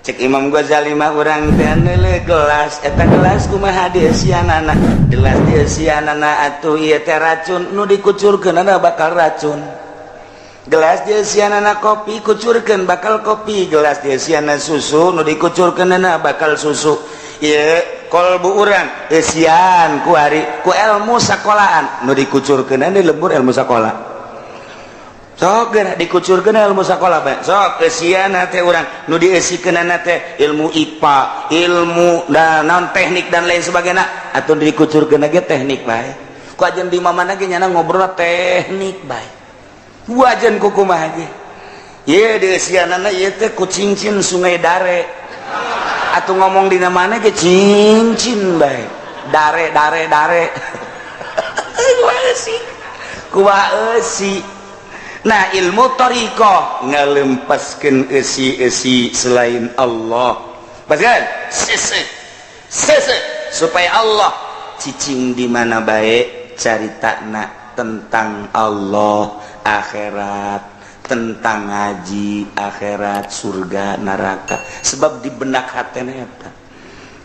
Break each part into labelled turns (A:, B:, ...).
A: Cek Imam Ghazali mah urang teh neuleuh gelas, eta gelas kumaha dieusianana, gelas dieusianana atuh ieu teh racun, nu dikucurkeunana bakal racun. Gelas dieusianana kopi, kucurkeun bakal kopi. Gelas dieusianana susu, nu dikucurkeunana bakal susu. Ieu kolbu urang eusian ku ari ku ilmu sakolaan, nu dikucurkeunana di lembur ilmu sakola. Sok geura dikucurkeun ilmu sakola bae. Sok eusianna teh urang nu dieusikeunana teh ilmu IPA, ilmu dan naon teknik dan lain sebagainya, atuh dikucurkeun ge teknik bae. Ku ajeun di mana ge nyana ngobrol teknik bae. Wajan ku kumaha ge. Ieu dieusianana ieu teh ku cincin Sungai Dare. Atuh ngomong dina mana ge cincin bae. Dare dare dare. Kumaha eusi? Kumaha eusi? Nah ilmu thariqah ngalempaskeun eusi-eusi selain Allah. Paskan? Sese. Sese supaya Allah cicing di mana bae caritana tentang Allah, akhirat, tentang ngaji, akhirat, surga, neraka. Sebab di benak hatena eta.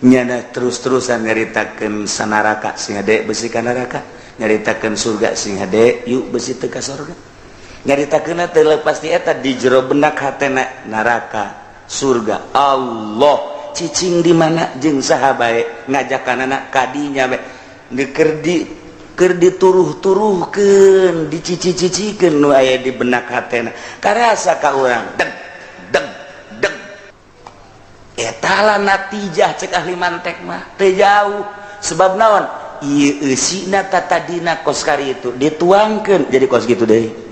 A: Nyana terus-terusan nyaritakeun sanaraka sing hade besi ka neraka, nyaritakeun surga sing hade yuk besi teu ka surga. Nyaritakeun teh lepas di eta di jero benak hatena neraka, surga, Allah cicing di mana jeung saha bae ngajakanana kadinya bae keur di keur dituruh-turuhkeun, dicici-cicikeun nu aya di benak hatena karasa ka urang deg deg deg. Eta lah natijah cek ahli mantek mah teu jauh. Sebab naon ieu eusina tatadina kos kari itu dituangkeun jadi kos kitu deui.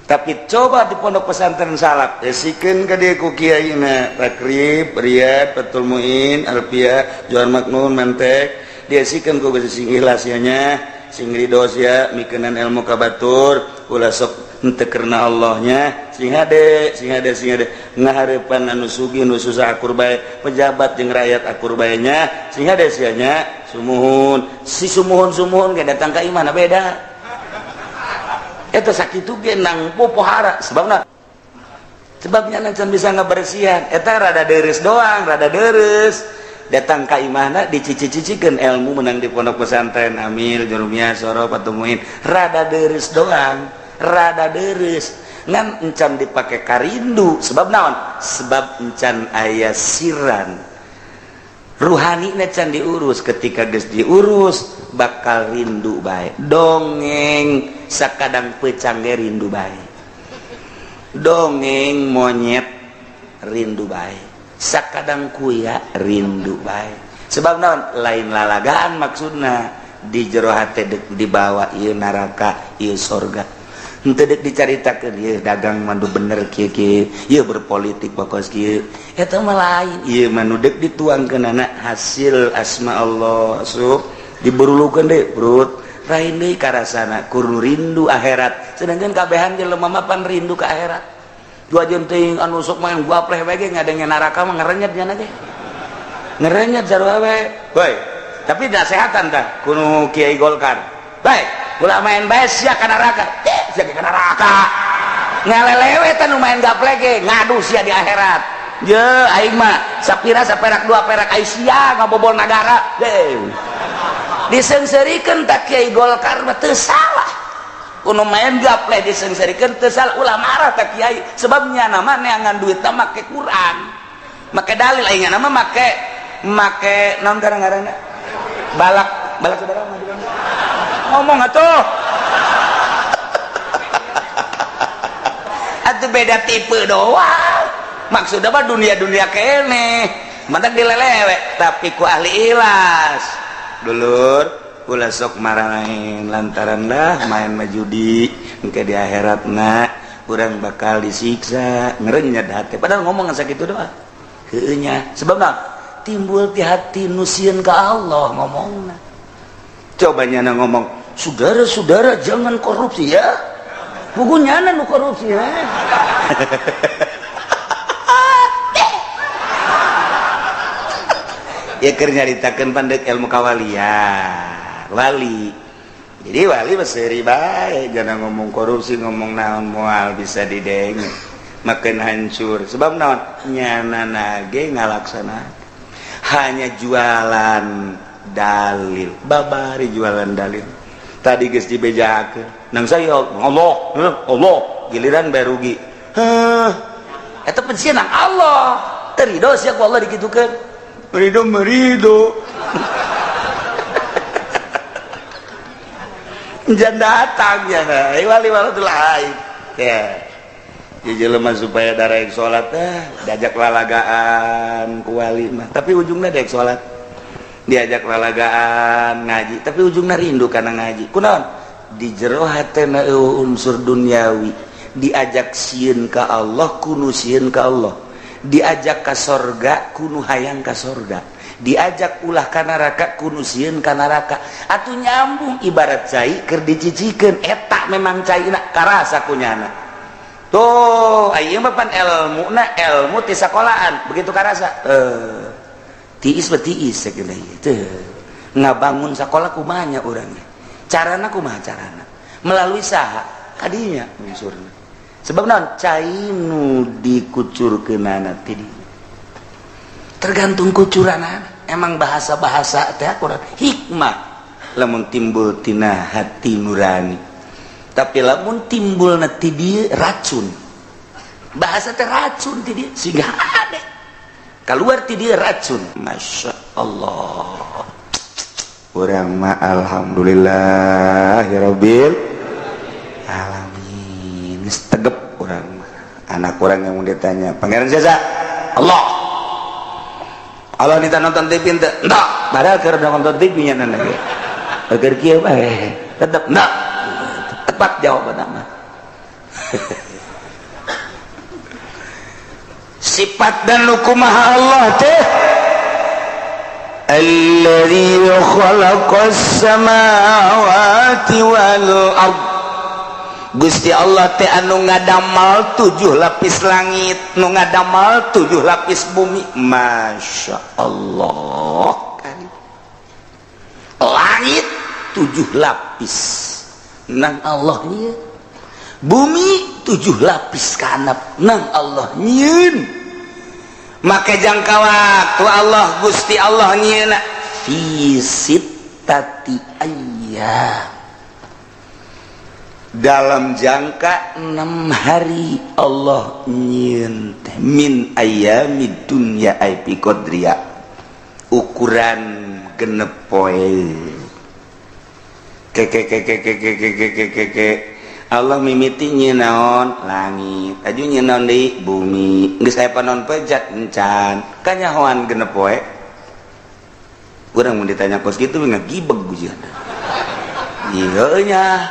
A: Tapi coba di pondok pesantren salaf esikeun ka dieu ku kiaina Takrib, Riyad, Fathul Muin, Alfiyah, Johar Maknun, Mantek, diesikeun ku sing ikhlas ya nya, sing ridho sia mikeunan ilmu ka batur, ulah sok henteu karena Allahnya, sing hade, sing hade, sing hade ngahareupan anu sugih nu susah akur bae, pejabat jeung rakyat akur bae nya, sing hade sia nya, sumuhun, si sumuhun sumuhun ge datang ka imah beda. Eta sakitu ge nang popohara sebabna, sebabnya can bisa ngabersihan eta rada deres doang, rada deres datang ka imahna dicici-cicikeun ilmu menang di pondok pesantren Amil, Jurumiyah, Soro, Patumuin, rada deres doang, rada deres ngan encan dipake karindu. Sebab naon? Sebab encan aya siran ruhani can diurus. Ketika geus diurus bakal rindu bae. Dongeng sakadang pecang ge rindu bae, dongeng monyet rindu bae, sakadang kuya rindu bae. Sebab naon? Lain lalagaan maksudna di jero hate dek dibawa ieu neraka ieu sorga, henteu dek dicaritakeun ieu dagang mandu bener kieu kieu, ieu berpolitik pokos kieu, eta mah lain. Ieu mah nu dek dituangkeunana hasil asma Allah asup diberulukeun deui perut lain deui karasana kur rindu akhirat. Sedangkan kabehan jelema mah pan rindu ka akhirat. Dua jenting anu sok main gapleh bae ge ngadenge neraka mah ngerenyet nya ge, ngerenyet sarua bae. Boy, tapi nasehatan tah kuno Kiai Golkar bae, ulah main bae sia ka neraka, sia ka neraka ngalelewe teh nu main gapleh ge ngadu sia di akhirat. Je aing mah sapira saperak dua perak ai sia ngabobol nagara deh. Disengserikeun tak Kiai Golkar mah teu salah, kuno main gapleh disengserikeun teu salah, ulah marah tak kiai. Sebabnya nama neangan duitna make Quran, make dalil, aing nama make make naon garang-garangna balak balak saudara ngomong atuh. Atuh beda tipe doang, maksudnya mah dunia-dunia kene mantak dilelewe tapi ku ahli ikhlas. Dulur ulah sok marah lantaran lah main mah judi, engke di akhiratna urang bakal disiksa, ngerenyet hati padahal ngomong sakitu doang heueuh nya. Sebab naon? Timbul ti hati nu sieun ka Allah ngomongna. Coba nyana ngomong, saudara-saudara jangan korupsi ya, buku nyana nu korupsi ya. Ya keur nyaritakeun pandek ilmu kawalian wali. Jadi wali mah seuri bae, jangan ngomong korupsi, ngomong naon moal bisa didenge. Makin hancur sebab naon? Nyana ge ngalaksana hanya jualan dalil, babari jualan dalil. Tadi geus dibejakeun nang saya Allah Allah, giliran bae rugi. Heh, eta pensiun nang Allah teu ridho sia ku Allah dikitukeun. Merido merido jangan datang ya wali wali lain ya. Jelema supaya darah salat diajak lalagaan ku wali mah, tapi ujungnya daek salat. Diajak lalagaan ngaji, tapi ujungnya rindu karena ngaji. Kunaon? Di jero hatena eueuh unsur duniawi. Diajak sieun ka Allah kunu sieun ka Allah, diajak ka sorga kunu hayang ka sorga, diajak ulah ka neraka kunu sieun ka neraka. Atuh nyambung, ibarat cai keur dicicikeun, eta memang caina karasa kunyana. Tuh aya mah pan ilmu na ilmu ti sakolahan begitu karasa tiis betiis sakieu teu ngabangun sakola. Kumaha urangnya carana? Kumaha carana? Melalui saha kadinya unsurna? Sebab naon? Cai nu dikucurkeunana ti tergantung kucuranana. Emang bahasa-bahasa teh kurang hikmah lamun timbul tina hati nurani, tapi lamun timbul ti dieu racun. Bahasa teh racun ti dieu sehingga ada keluar ti dieu racun. Masya Allah, urang mah alhamdulillah ya rabbil alamin, geus tegep urang mah. Anak urang yang mau ditanya, "Pangeran siapa?" "Allah." "Allah nita nonton TV ente?" "Enggak." Padahal keur nonton TV nya lagi agar kieu bae tetep enggak. Tepat jawaban mah. Sifat dan hukumaha Allah teh, alladzi khalaqas samawati wal ard. Gusti Allah teh anu ngadamal 7 lapis langit, nu ngadamal 7 lapis bumi. Masya Allah, langit 7 lapis nang Allah nyieun, bumi 7 lapis kanap nang Allah nyieun. Make jangka waktu Allah Gusti Allah nyieun fi sittati ayyam, dalam jangka 6 hari Allah nyieun teh, min ayyamid dunya ay bi qadriya, ukuran 6 poe. Ke ke ke ke ke ke ke ke ke ke ke Allah mimiti nyieun naon? Langit. Aju nyieun naon deui? Bumi. Geus aya panon poe encan kanyahoan 6 poe. Urang mun ditanya kos kitu ngagibeg ujian. Iya nya.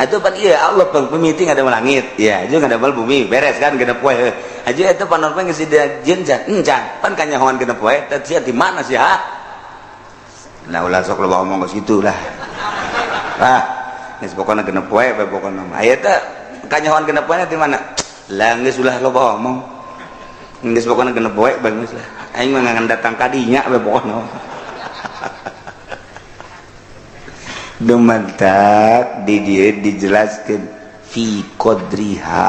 A: Atuh pan iya Allah pang pemiti ada langit ya, aja ada bumi, beres kan 6 poe. Aja itu panon poe geus dijieun encan pan kanyahoan 6 poe. Teh sia di mana sih ha? Nah, ulah sok loba omong kos kitu lah. Ah, geus pokona 6 poe bae pokona mah. Aya teh kanyahoan 6 poe di mana lah? Geus ulah loba omong, geus pokona 6 poe bae geus lah. Aing mah ngan datang ka dinya bae pokona. Dumantak di dieu dijelaskeun fi qadriha,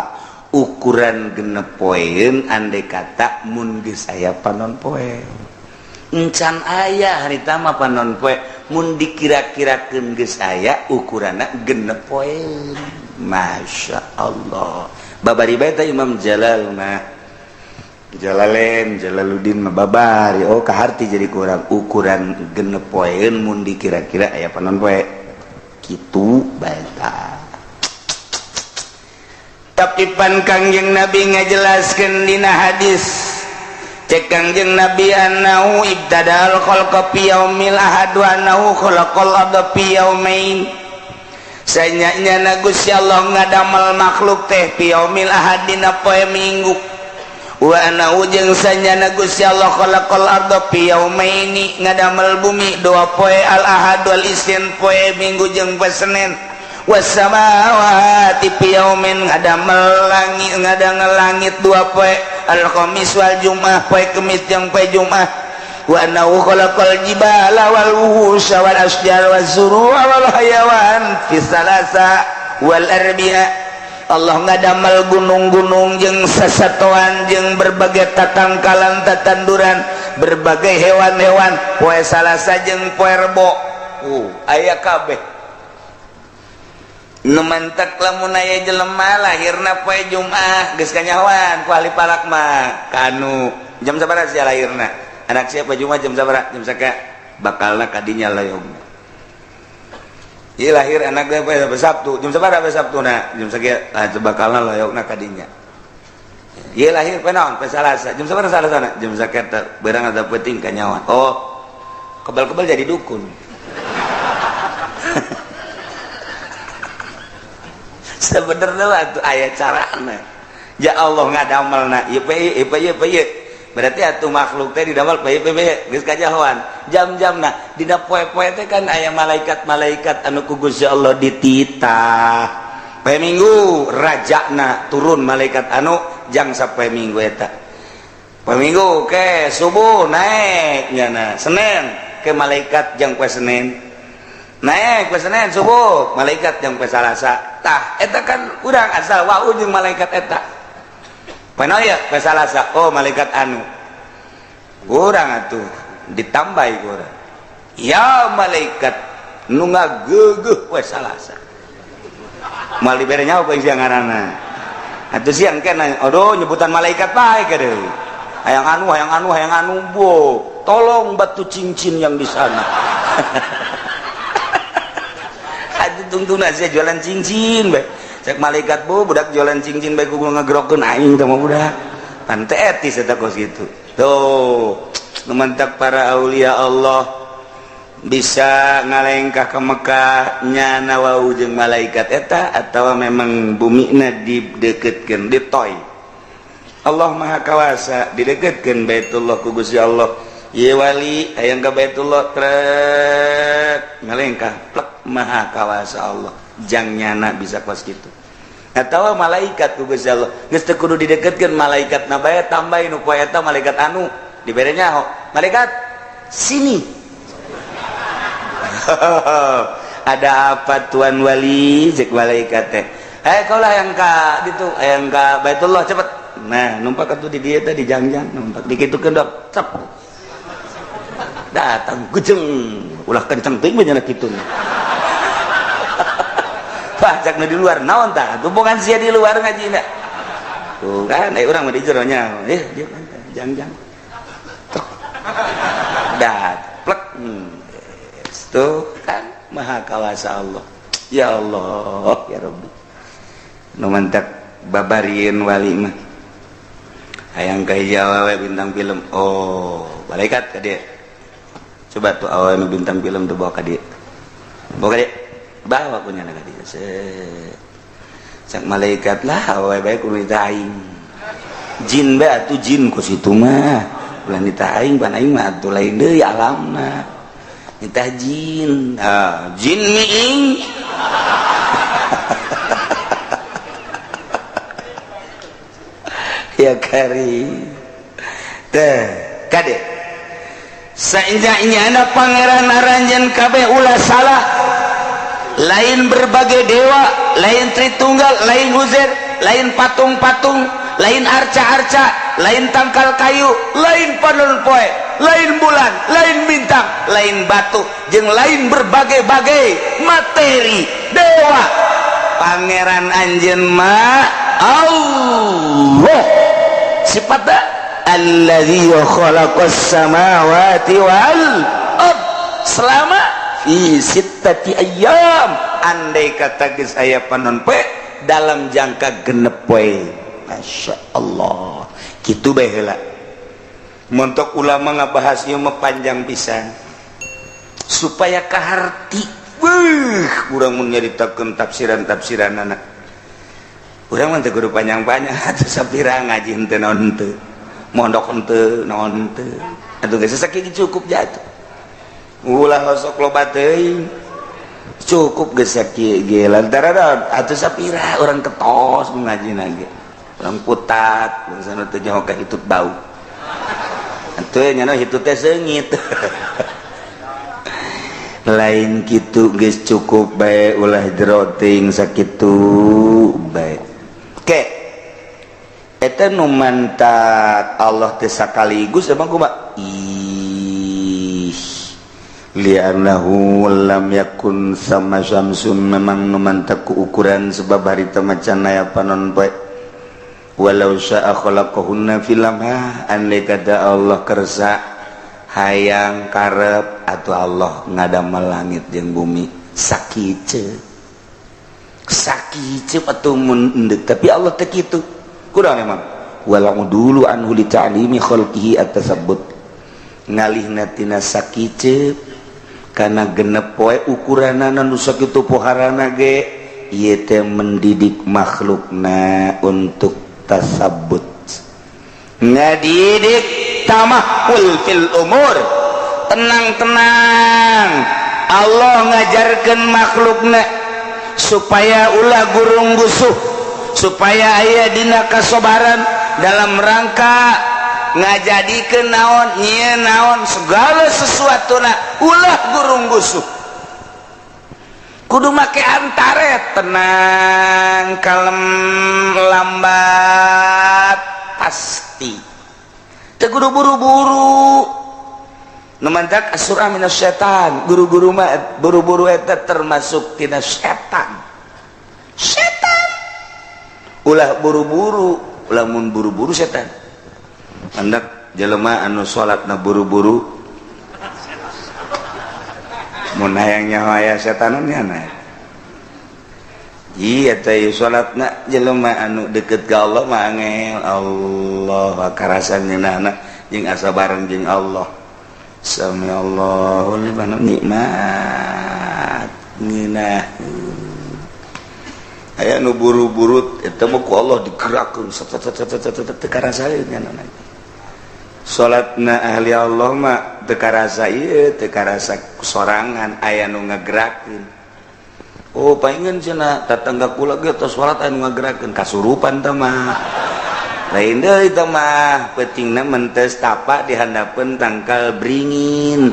A: ukuran 6 poeun. Andai kata mun geus aya panon poe, encan aya harita mah panon poe, mun dikira-kirakeun geus aya ukuranna 6 poeun. Masya Allah, babari bae teh Imam Jalal mah, Jalalain Jalaluddin mah babari. Oh, kaharti jadi kurang ukuran 6 poeun mun dikira-kira aya panon poe kitu bae ta. Tapi pan Kangjeng Nabi ngajelaskeun dina hadis, cek Kangjeng Nabi, annahu ibtadal khalqa fi yaumil ahad wa annahu khalaqal arda fi yaumain. Sanyanya Gusti Allah ngadamal makhluk teh fi yaumil ahad, dina poe Minggu, wa annahu jeung sanyana Gusti Allah khalaqal arda fi yaumaini, ngadamel bumi 2 poe, al ahad wal isnin, poe Minggu jeung poe Senin, wasamawati fi yaumin, ngadamel langit, ngadangel langit 2 poe, al khamis wal jum'ah, poe Kemis jeung poe Jumat, wa annahu khalaqal jibala wal wuhusha wal asjar waz zuru'a wal hayawan fi salasa wal arbi'a. Allah ngadamel gunung-gunung jeung sesatuan jeung berbagai tatangkalan tatanduran, berbagai hewan-hewan, poe Salasa jeung poe Rebo aya kabeh. Nu mantak lamun aya jelema lahirna poe Jumat, geus kanyahoan ku ahli falak mah kanu jam sabaraha sia lahirna, anak siapa Jumat jam sabaraha, jam saka bakalna kadinya layog. Ieu lahir anak teh poe Sabtu, jam sabaraha poe Sabtuna, jam sakieu, ah bakalna layogna kadinya. Ieu lahir poe naon, poe Salasa, jam sabaraha Salasana, jam sakieu, beurang ada peuting kanyahoan. Oh, kebal-kebal jadi dukun. Sebenarnya lah tuh aya carana. Ya Allah ngadamelna ieu pe ieu pe ieu pe ieu. Berarti atuh makhluk teh didamel pe pe pe geus kajahoan. Jam-jamna dina poe-poe teh kan aya malaikat-malaikat anu ku Gusti Allah dititah. Poe Minggu rajana turun malaikat anu jang sapoe Minggu eta. Poe Minggu ke subuh naik nyana. Senin ke malaikat jang poe Senin. Naik poe Senin subuh malaikat jang poe Salasa. Tah eta kan urang asal wau jeung malaikat eta. Poe naon ya poe Salasa, oh malaikat anu. Urang atuh ditambahi ku urang. Ya malaikat nu ngageugeuh poe Salasa. Moal dibere nyaho ku siang ngaranna. Atuh siang kena aduh nyebutan malaikat bae ka deui. Hayang anu hayang anu hayang anu bo, tolong batu cincin yang di sana. Aduh tungtungna sia jualan cincin bae. Cek malaikat bu budak jualan cincin bae kudu ngagerokeun aing teh mah budak. Pan teu etis eta kos kitu. Tuh, nu mantak para aulia Allah bisa ngalengkah ke Mekah nyana wau jeung malaikat eta atawa memang bumina dideketkeun ditoy. Allah Maha Kawasa dideketkeun Baitullah ku Gusti Allah. Ieu wali hayang ka Baitullah trek ngalengkah plek Maha Kawasa Allah. Jang nyana bisa kos kitu. Atawa malaikat ku Gusti Allah geus teu kudu dideketkeun malaikat na bae tambahin nu poe eta malaikat anu dibere nyaho. Malaikat sini. Ada apa tuan wali cek malaikat teh. Kau lah yang ka ditu, yang ka Baitullah cepet. Nah, numpak atuh di dieu teh di jangjang, numpak dikitukeun dok, cep. Datang gejeng, ulah kenceng teuing banyak kitu. Wah, cak nu di luar naon tah? Tumpungan sia di luar ngajina. Tuh kan, urang mah di jero nya. Dia jangjang. Tok. Dah, plek. Tuh kan Maha Kawasa Allah. Ya Allah, ya Rabbi. Nu mantak babarieun wali mah. Hayang ka Jawa we bintang film. Oh, malaikat ka dieu. Coba tuh awewe nu bintang film tuh bawa ka dieu. Bawa ka dieu. Bawa punya ka dieu. Cak malaikat lah awewe bae kudu nitah aing. Jin bae atuh jin ku situ mah. Ulah nitah aing pan aing mah atuh lain deui alamna. Nitah jin. Ah, jin miing. Ya kari. Teh, kade. Sainjanya pangeran aranjeun kabeh ulah salah. Lain berbagai dewa, lain Tritunggal, lain Uzair, lain patung-patung, lain arca-arca, lain tangkal kayu, lain panon poe, lain bulan, lain bintang, lain batu, jeung lain berbagai-bagai materi dewa. Pangeran anjeun mah Allah. Sifatna alladzi khalaqas samawati wal ard selama fi sittati ayyam. Andai kata geus aya panon poe dalam jangka 6 poe. Masya Allah, kitu bae heula. Montok ulama ngabahas ieu mah panjang pisan supaya kaharti. Beuh, urang mun nyaritakeun tafsiran-tafsiranana. Urang mah teu kudu panjang-panjang atuh sapira ngaji henteu naon henteu. Mondok henteu naon henteu. Atuh geus sakieu cukup jatuh. Ulah osok loba teuing. Cukup geus sakieu ge lantaran atuh sapira urang ketos ngajina ge. Urang putat, bangsana teu nyaho ka hitut bau. Atuh nya hitut teh seungit. Lain kitu geus cukup bae ulah jero teuing sakitu bae. Eta nu mantak Allah teh sakaligus emang kumaha? Ih, li'annahu lam yakun sama syamsun, memang nu mantak ku ukuran sebab harita macan aya panon poe. Walau sya'a khalaqahunna fil lamha, andai kata Allah kersa hayang karep atau Allah ngadamel langit jeung bumi sakice sakice atau mun, tapi Allah teh kitu kurang emang. Wal udulu anhu li ta'limi khalqihi at-tasabbut, ngalihna tina sakice kana genep poe ukuranana nu sakitu poharana ge ieu teh mendidik makhlukna untuk tasabbut, ngadidik tamahul fil umur, tenang-tenang. Allah ngajarkan makhlukna supaya ulah gurung gusuh, supaya aya dina kasobaran dalam rangka ngajadikeun naon, nyieun naon, segala sesuatu na ulah gurung gusuh, kudu make antare tenang, kalem, lambat, pasti teu kudu buru-buru. Nu mantak as-sur'ah minasy setan, guru-guru mah buru-buru eta termasuk tina setan. Setan ulah buru-buru, lamun buru-buru setan. Hendak jelema anu salat na buru-buru, mun hayang nyaho aya setannya na. Iya teh, salatna jelema anu deket ka Allah mah angel Allah karasan nyeunahna jeung asa bareng jeung Allah. Sami Allahu liman nikmat ngeunah. Aya nu buru-buru, eta mah ku Allah digerakkeun teu karasa nyanana. Salatna ahli Allah mah teu karasa ieu, teu karasa sorangan, aya nu ngagerakeun. Oh, palingan cenah tetangga kula ge tos salat aya nu ngagerakeun, kasurupan teh mah. Lain deui teh mah, peutingna mentes tapa di handapeun tangkal beringin.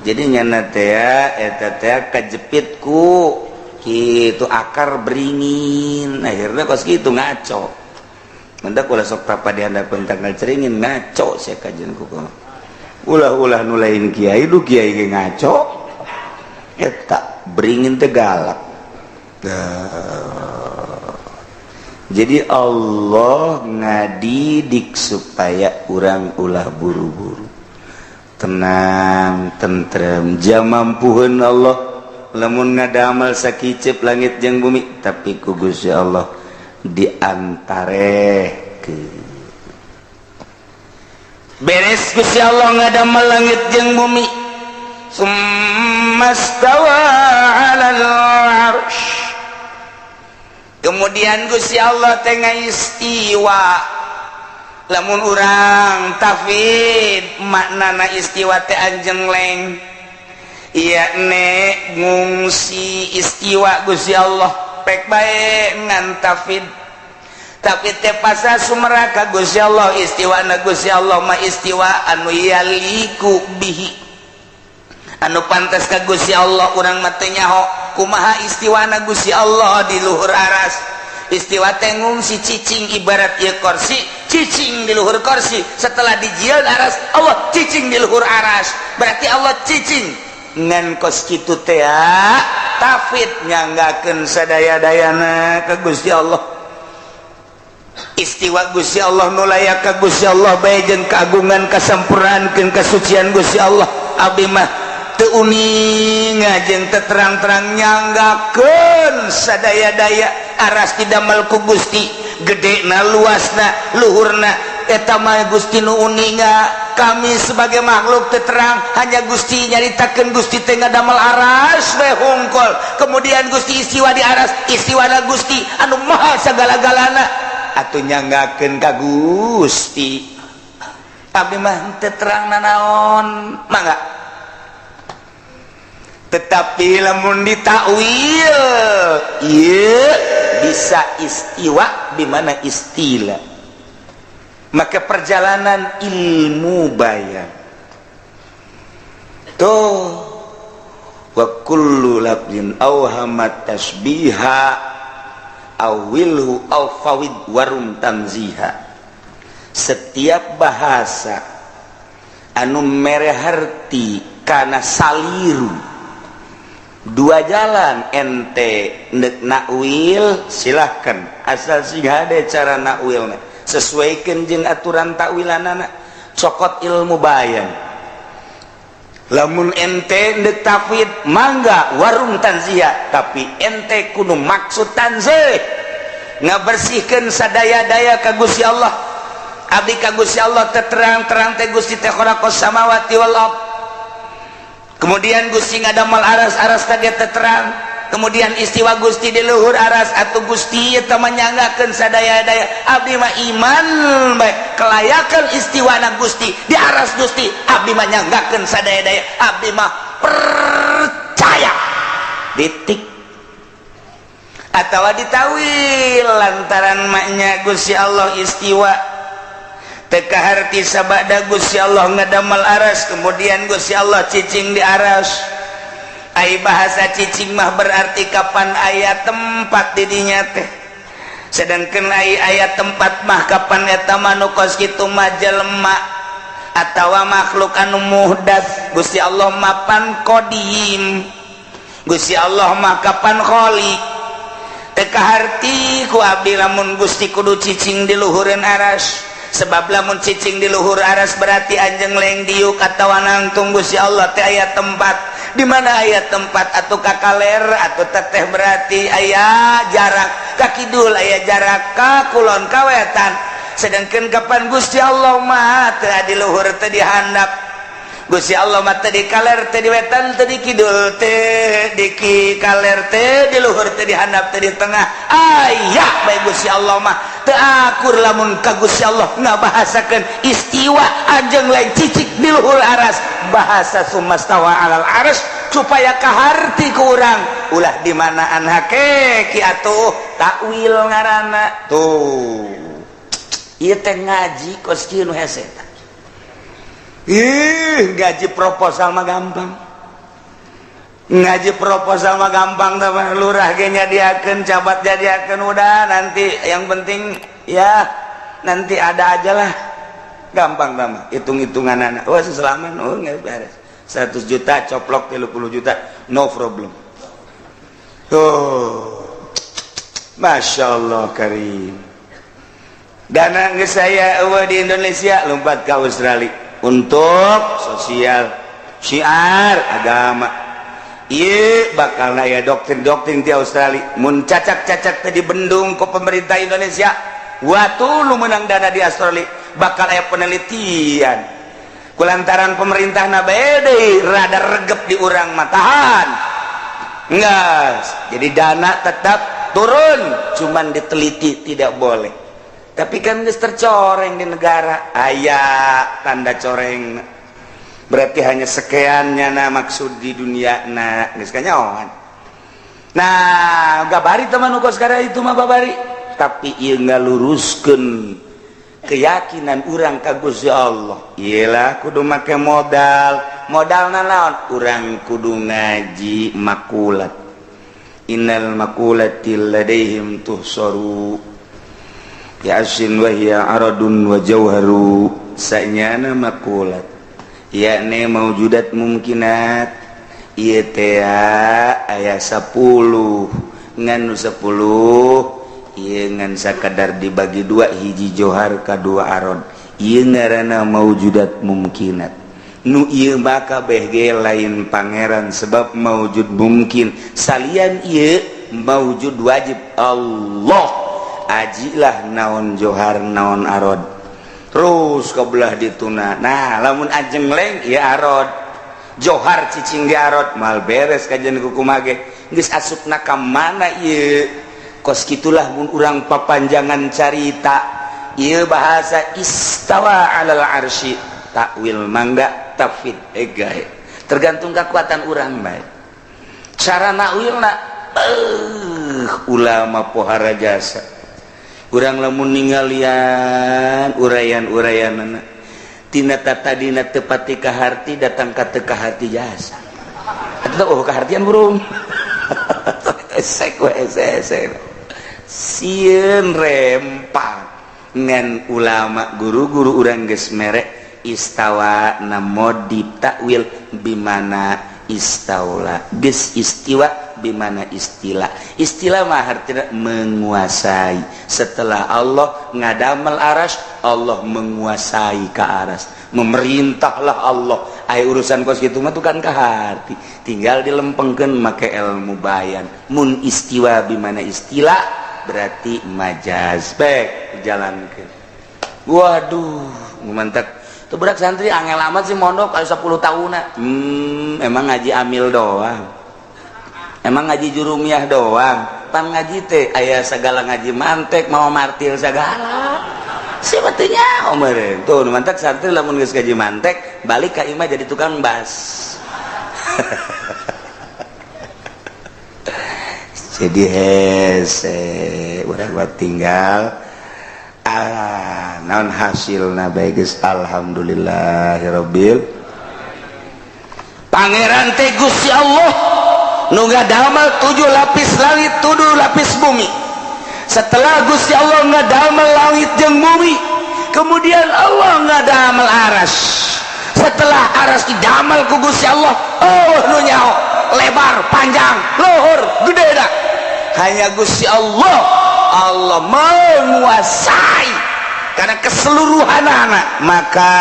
A: Jadi nyana teh eta teh kajepit ku kitu akar beringin, akhirnya kos kitu ngaco. Mendak ulah sok tapa di handapeun tangkal ceringin, ngaco sia kajian ku. Ulah-ulah nu lain kiai, du kiai ge ngaco. Eta beringin teh galak. Jadi Allah ngadidik supaya urang ulah buru-buru, tenang, tentrem, jamampuheun Allah lamun ngadamel sakicep langit jeung bumi, tapi ku Gusti Allah diantarehkeun. Beres Gusti Allah ngadamel langit jeung bumi, summastawa 'alal arsy, kemudian Gusti Allah tengah istiwa. Lamun urang tafid maknana istiwa teh anjengleng, iya ne ngungsi istiwa Gusti Allah pek bae ngan tafid, tapi teh pasal sumeraka Gusti Allah. Istiwa na Gusti Allah mah istiwa anu yaliku bihi, anu pantas ka Gusti Allah. Urang mah teu nyaho kumaha istiwana Gusti Allah di luhur aras. Istiwa teh ngungsi, cicing, ibarat ieu kursi cicing di luhur kursi. Setelah dijieun aras, Allah cicing di luhur aras, berarti Allah cicing ngan kos kitu teh tafid nyanggakeun sadaya-dayana ka Gusti Allah. Istiwa Gusti Allah nu layak ka Gusti Allah bae jeung keagungan, kasempurnaan, kasucian Gusti Allah. Abdi mah teu uninga jeung teu terang-terang nyanggakeun sadaya-daya aras didamel ku Gusti, gedena, luasna, luhurna, eta mah Gusti nu uninga. Kami sebagai makhluk teu terang, hanya Gusti nyaritakeun. Gusti teh ngadamel aras we hungkul, kemudian Gusti istiwa di aras. Istiwana Gusti anu maha sagala-galana atuh nyanggakeun ka Gusti. Abdi mah teu terang nanaon, mangga. Tetapi lamun ditakwil ieu bisa istiwa di mana istilah, maka perjalanan ilmu bayan tuh. Wa kullu lafzin awhamat tasbiha awilhu aw fawid warum tanziha. Setiap bahasa anu mere harti kana saliru, dua jalan. Ente ndek nakwil, silahkan, asal sing hade cara nakwilna, sesuaikan jeung aturan takwilanana, cokot ilmu bayan. Lamun ente ndek tafwid, mangga, warung tanzia, tapi ente kudu maksud tanzih, ngabersihkan sadaya-daya ka Gusti Allah. Abdi ka Gusti Allah terang-terang teh Gusti teh khalaqas samawati wal ard, kemudian Gusti ngadamel aras, aras teh terang, kemudian istiwa Gusti di luhur aras, atau Gusti eta menyanggakeun sadaya-daya. Abdi mah iman bae kelayakan istiwana Gusti di aras Gusti. Abdi mah nyanggakeun sadaya-daya, abdi mah percaya, titik. Atau ditawil lantaran maknya Gusti Allah istiwa teu kaharti sabada Gusti Allah ngadamel aras, kemudian Gusti Allah cicing di aras. Ai bahasa cicing mah berarti kapan aya tempat didinya teh, sedangkan ai aya tempat mah kapan eta mah nu kos kitu mah jelema atawa makhluk anu muhdats. Gusti Allah mapan qadim, Gusti Allah mah kapan khaliq. Teu kaharti ku abdi lamun Gusti kudu cicing di luhureun aras, sebab lamun cicing di luhur aras berarti anjeng leng diuk atawa nangtung. Gusti Allah teh aya tempat. Di mana aya tempat atau ka kaler atau teteh berarti aya jarak ka kidul, aya jarak ka kulon, ka wetan. Sedangkan kapan Gusti Allah mah teu di luhur, teu di handap. Gusti Allah mah teu di kaler, teu di wetan, teu di kidul, teu di kaler, teu di luhur, teu di handap, teu di tengah. Aya bae Gusti Allah mah. Teu akur lamun ka Gusti Allah ngabahasakeun istiwa anjeng lain cicik di luhur aras. Bahasa sumastawa alal aras supaya kaharti ku urang, ulah di manaan hakeki atuh takwil ngaranna tuh. Ieu teh ngaji kos kieu nu hese. Ih, gaji proposal mah gampang, ngaji proposal mah gampang teman. Lurah ge nyadiakeun, camat nyadiakeun, udah nanti yang penting ya nanti ada aja lah, gampang tama hitung-hitungan anak. Wah, selamat, oh nggak beres, 100 juta coplok 30 juta, no problem tuh. Masya Allah karim. Dana geus saya eueuh di Indonesia, lompat ke Australia untuk sosial, syiar agama. Iya, bakal aya doktrin-doktrin di Australia mun cacak-cacak tadi bendung ke pemerintah Indonesia. Waktu lu menang dana di Australia, bakal aya penelitian kulantaran pemerintah na bede rada regep di urang matahan. Enggak, jadi dana tetap turun, cuman diteliti tidak boleh. Tapi kan geus tercoreng di negara, aya tanda coreng, berarti hanya sekiannya. Nah, maksud di dunia nah geus kanyahoan. Nah, gabari teman ukur sekarang itu mah babari, tapi ieu ngaluruskeun keyakinan urang ka Gusti Allah. Iyalah, kudu make modal. Modal naon? Urang kudu ngaji makulat. Innal makulati ladaihim tuhsaru yasin wa hiya aradun wa jauharu. Sanyana makulat yakni maujudat mumkinat ieu teh aya 10, ngan nu 10 ieu ngan sakadar dibagi dua, hiji johar kadua arod. Ieu ngaranna maujudat mumkinat. Nu ieu maka kabeh lain pangeran, sebab maujud mungkin. Salian ieu maujud wajib Allah. Ajilah naon johar, naon arod, terus kebelah dituna. Nah, lamun ajeng leng ya arod, johar cicing di arod mal beres kajian kukumage geus asupna ka mana ieu. Kos kitulah mun urang papanjangan carita ieu bahasa istawa alal arsy. Takwil mangga, tafwid egae, tergantung kekuatan urang bae cara nakwilna. Ulama pohara jasa. Urang lamun ninggalian uraian-uraian tina tadina tepati kaharti, datang ka teu kaharti jasa. Atau oh, kahartian burung esek we, esek sieun rempak. Ngan ulama, guru-guru urang geus mere istawa na modif takwil bimana istaula, geus istiwa bimana istila. Istila mah artinya menguasai. Setelah Allah ngadamel aras, Allah menguasai ke aras, memerintahlah Allah. Ay urusan kos gitu mah tuh kan ke hati, tinggal dilempengkeun make ilmu bayan. Mun istiwa bimana istila berarti majaz baik jalankeun. Waduh, mantap tuh budak santri, angel amat sih mondok aya 10 tahun. Emang ngaji amil doang, emang ngaji jurumiyah doang? Pan ngaji teh aya segala, ngaji mantek mau martil segala. Siapa teh nyaho meureun tuh. Mantek santri lamun geus ngaji mantek balik ka imah jadi tukang bas. Jadi hese urang buat tinggal ah naon hasilna bae geus, alhamdulillahirabbil. Pangeran teh Gusti Allah nu ngadamel tujuh lapis langit, tujuh lapis bumi. Setelah Gusti Allah ngadamel langit jeung bumi, kemudian Allah ngadamel aras. Setelah aras didamel ku Gusti Allah, oh nu nyaho lebar, panjang, luhur, gede dah hanya Gusti Allah. Allah menguasai karena keseluruhan anak, maka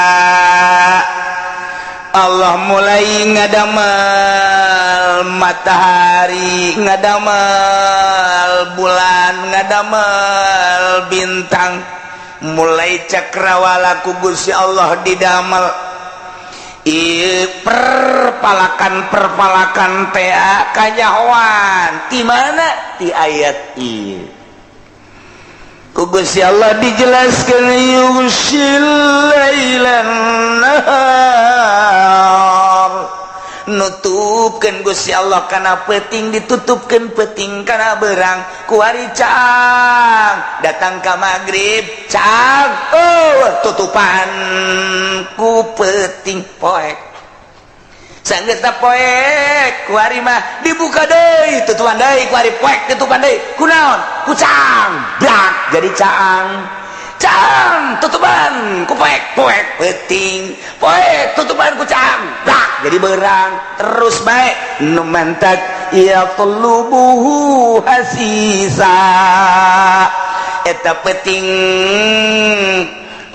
A: Allah mulai ngadamel matahari, ngadamel bulan, ngadamel bintang. Mulai cakrawala ku Gusti Allah didamel. Perpalakan perpalakan teh kanyahoan di mana? Di ayat ieu ku Gusti Allah dijelaskan, yughsyil lailan nahar. Nutupkeun Gusti Allah kana peuting, ditutupkeun peuting kana berang. Kuari caang, datang ka magrib caang, oh tutupan ku peuting, poek. Sanggeus poek, kuari mah dibuka deui, tutupan deui. Kuari poek, tutupan deui kunaon? Ku caang, brak jadi caang. Caang tutupan ku poek, poek peuting, poek tutupan ku caang, brak jadi berang. Terus baik nu mantak yatlubuhu hasisa, eta peuting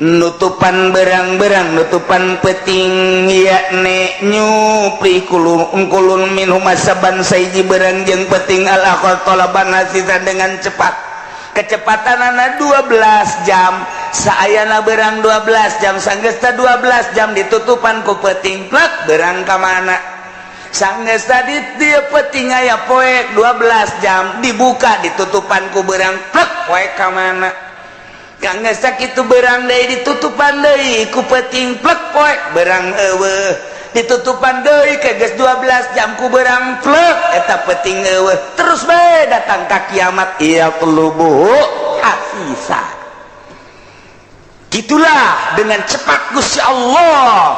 A: nutupan berang-berang, nutupan peuting, yakni nyupri kulun kulun minhuma saban saiji berang jeung peuting, al akhar talaban hasisa, dengan cepat. Kecepatan anak 12 jam. Saayana berang 12 jam, sanggesta 12 jam ditutupan ku peuting, plek, berang ka mana? Sanggeus tadi dia peuting aya poek 12 jam, dibuka, ditutupan ku berang, plek, poek ka mana? Kangge sakitu berang deui, ditutupan deui ku peuting, plek, poek berang eueuh. Ditutupan deui ke geus 12 jam ku berang, plek, eta peuting eueuh. Terus bae datang ka kiamat, yatlubuhu hasisa. Itulah dengan cepat Gusti Allah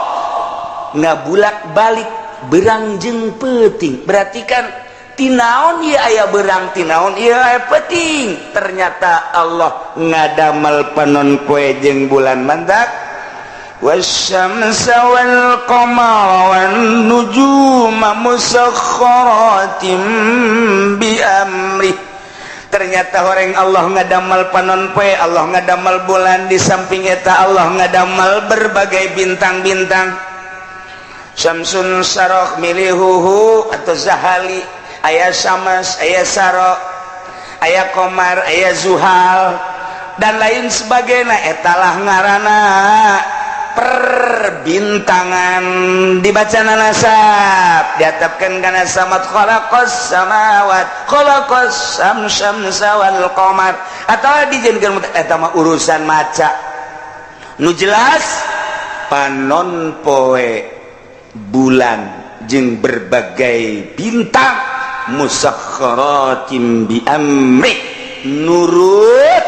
A: ngabulak balik berang jeung peuting. Berarti kan tinaon ieu aya berang, tinaon ieu aya peuting? Ternyata Allah ngadamel panon poe jeung bulan. Mantak wasyamsa wal qamara wan nujuma musakhkharatin bi amri. Ternyata orang Allah ngadamel panon poe, Allah ngadamel bulan, di samping eta Allah ngadamel berbagai bintang-bintang. Syamsun Sarok milihuhu atau Zahali, aya Samas, aya Sarok, aya Komar, aya Zuhal, dan lain sebagainya. Etalah ngarana perbintangan. Dibaca nasab diatapkan karena samat khalaqas samawat khalaqas samsa wal qamar, atau dijadikan eta mah urusan maca. Nu jelas panon poe, bulan jeung berbagai bintang musakhkharatin bi amri, nurut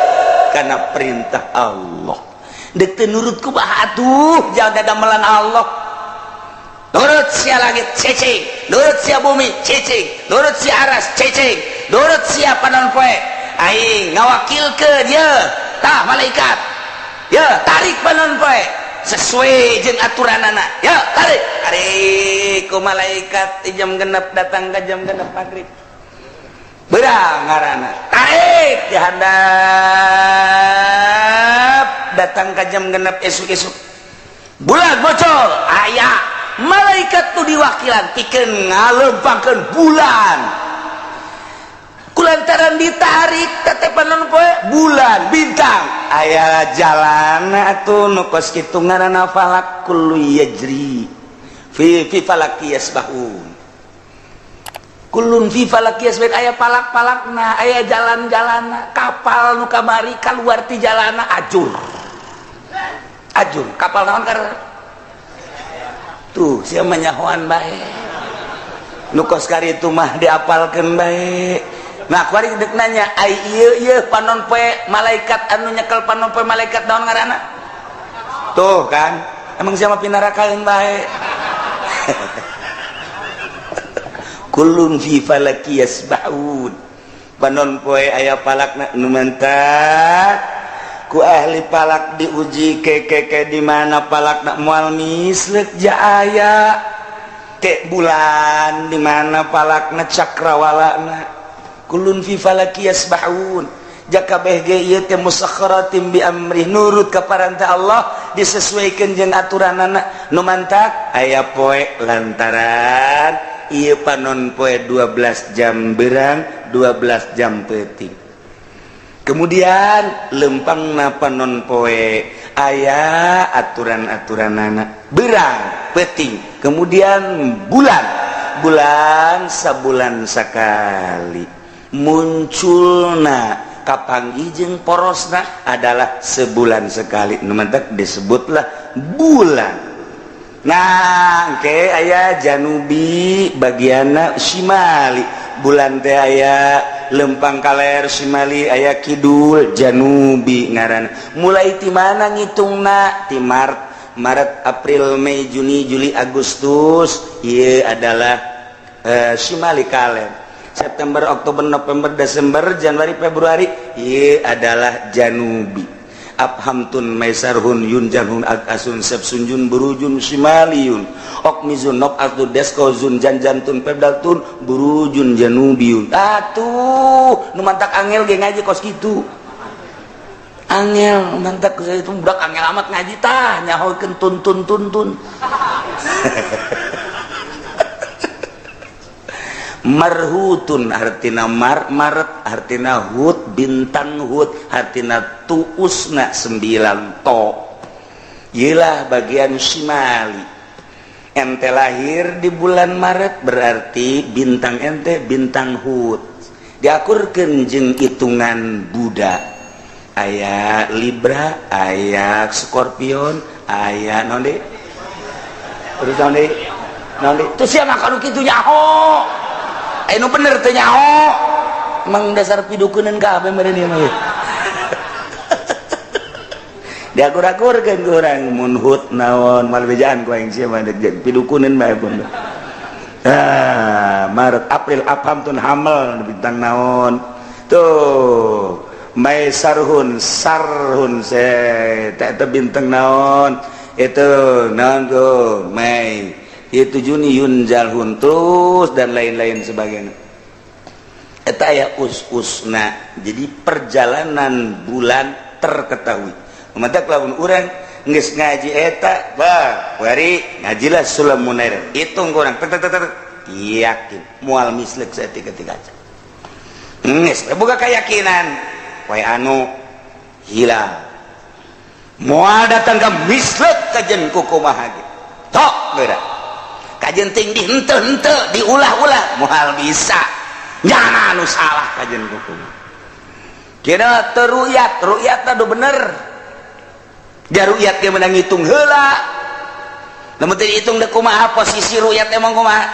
A: karena perintah Allah. Dek teu nurut kumaha atuh jaga damelan Allah? Nurut sia langit, cicing. Nurut sia bumi, cicing. Nurut sia aras, cicing. Nurut sia panon poe. Aing ngawakilkeun ye tah malaikat. Ya, tarik panon poe sesuai jeung aturanana. Ya, tarik, tarik ku malaikat di jam 6 datang ke jam 6 maghrib. Berang ngaranna. Tarik di handap datang ke jam 6 esuk-esuk. Bulan bocor, aya malaikat tuh diwakilan pikeun ngalempangkeun bulan. Kulantaran ditarik tete panon poe bulan bintang aya jalan atuh nu kos kitu ngaranna falak, kullu yajri fi fi falaki yasbahun, kullun fi falaki yasbahun. Aya palak-palakna, aya jalan-jalanna. Kapal nu kamari kaluar ti jalana, ajur ajur kapal naon karena tuh sia nyahoan bae nu kos kari itu mah diapalkeun bae. Nah, kuari dek nanya, ai ieu ieu panon poe malaikat anu nyekel panon poe malaikat naon ngaranna? Tuh kan, emang siapa pinarakaeun bae. Kullun fi falaki yasbahun. Panon poe aya palakna nu mantak ku ahli palak diuji kekeke di mana palakna moal mislek ja aya ke bulan di mana palakna cakrawalana. Kulun fi falaki yasbahun, jaka beh ge ieu teh musakhkharatin bi amrih, nurut ka paranta Allah, disesuaikan jeung aturanana. Nu mantak aya poe lantaran ieu panon poe 12 jam berang, 12 jam peuting. Kemudian lempangna panon poe aya aturan-aturanana berang peuting. Kemudian bulan, bulan sabulan sekali munculna, kapanggih jeung porosna adalah sebulan sekali. Nu mantak disebutlah bulan. Nah, oke, aya janubi bagianna shimali. Bulan teh aya lempang kaler shimali, aya kidul, janubi ngaran. Mulai ti mana ngitungna? Ti Maret. Maret, April, Mei, Juni, Juli, Agustus ieu adalah shimali kaler. September, Oktober, November, Desember, Januari, Februari ieu adalah janubi. Abhamtun maisarhun yunjanhun akasun sepsunjun burujun shimaliyun okmizun nob atu deskozun janjantun pebdaltun burujun janubiyun. Atuh nu mantak angel ge ngaji kos kitu angel. Mantak itu budak angel amat ngaji tah nyahokeun tun tun tun tun. Marhutun artina mar Maret, artina hut bintang hut, artina tuusna 9 to. Iyalah bagian shimali. Ente lahir di bulan Maret berarti bintang ente bintang hut. Diakurkeun jeung hitungan Buddha, aya Libra, aya Scorpion, aya naon deui, terus naon deui, naon deui tuh. Sia mah kalau kitu nyaho. Nu bener teh nyaho, emang dasar pidukunan kabeh meureun ieu mah. Diakur-akurkeun ku urang mun hut naon mal bejaan ku aing sia mah pidukunan bae pun. Ah, Maret, April, Apamtun hamel bintang naon tuh, Mai sarhun sarhun se teh bintang naon itu, naon tuh, Mei itu, Juni yun jalhun, terus dan lain-lain sebagainya. Eta aya us-usna. Jadi perjalanan bulan terketahui. Mantak lamun urang geus ngaji eta bah wari ngajilah Sulam Munair, hitung kurang tek tek tek, yakin moal mislek saeutik ketika geus boga keyakinan poe anu hilal moal datang ka mislek kajen kukumaha ge tok geura kajen ting di henteu henteu diulah-ulah moal bisa nyana anu salah kajen kukumaha. Kira teruyat ruyat adu bener jaruyat ge menang ngitung heula. Lamun teu dihitung deuk kumaha posisi ruyat emang kumaha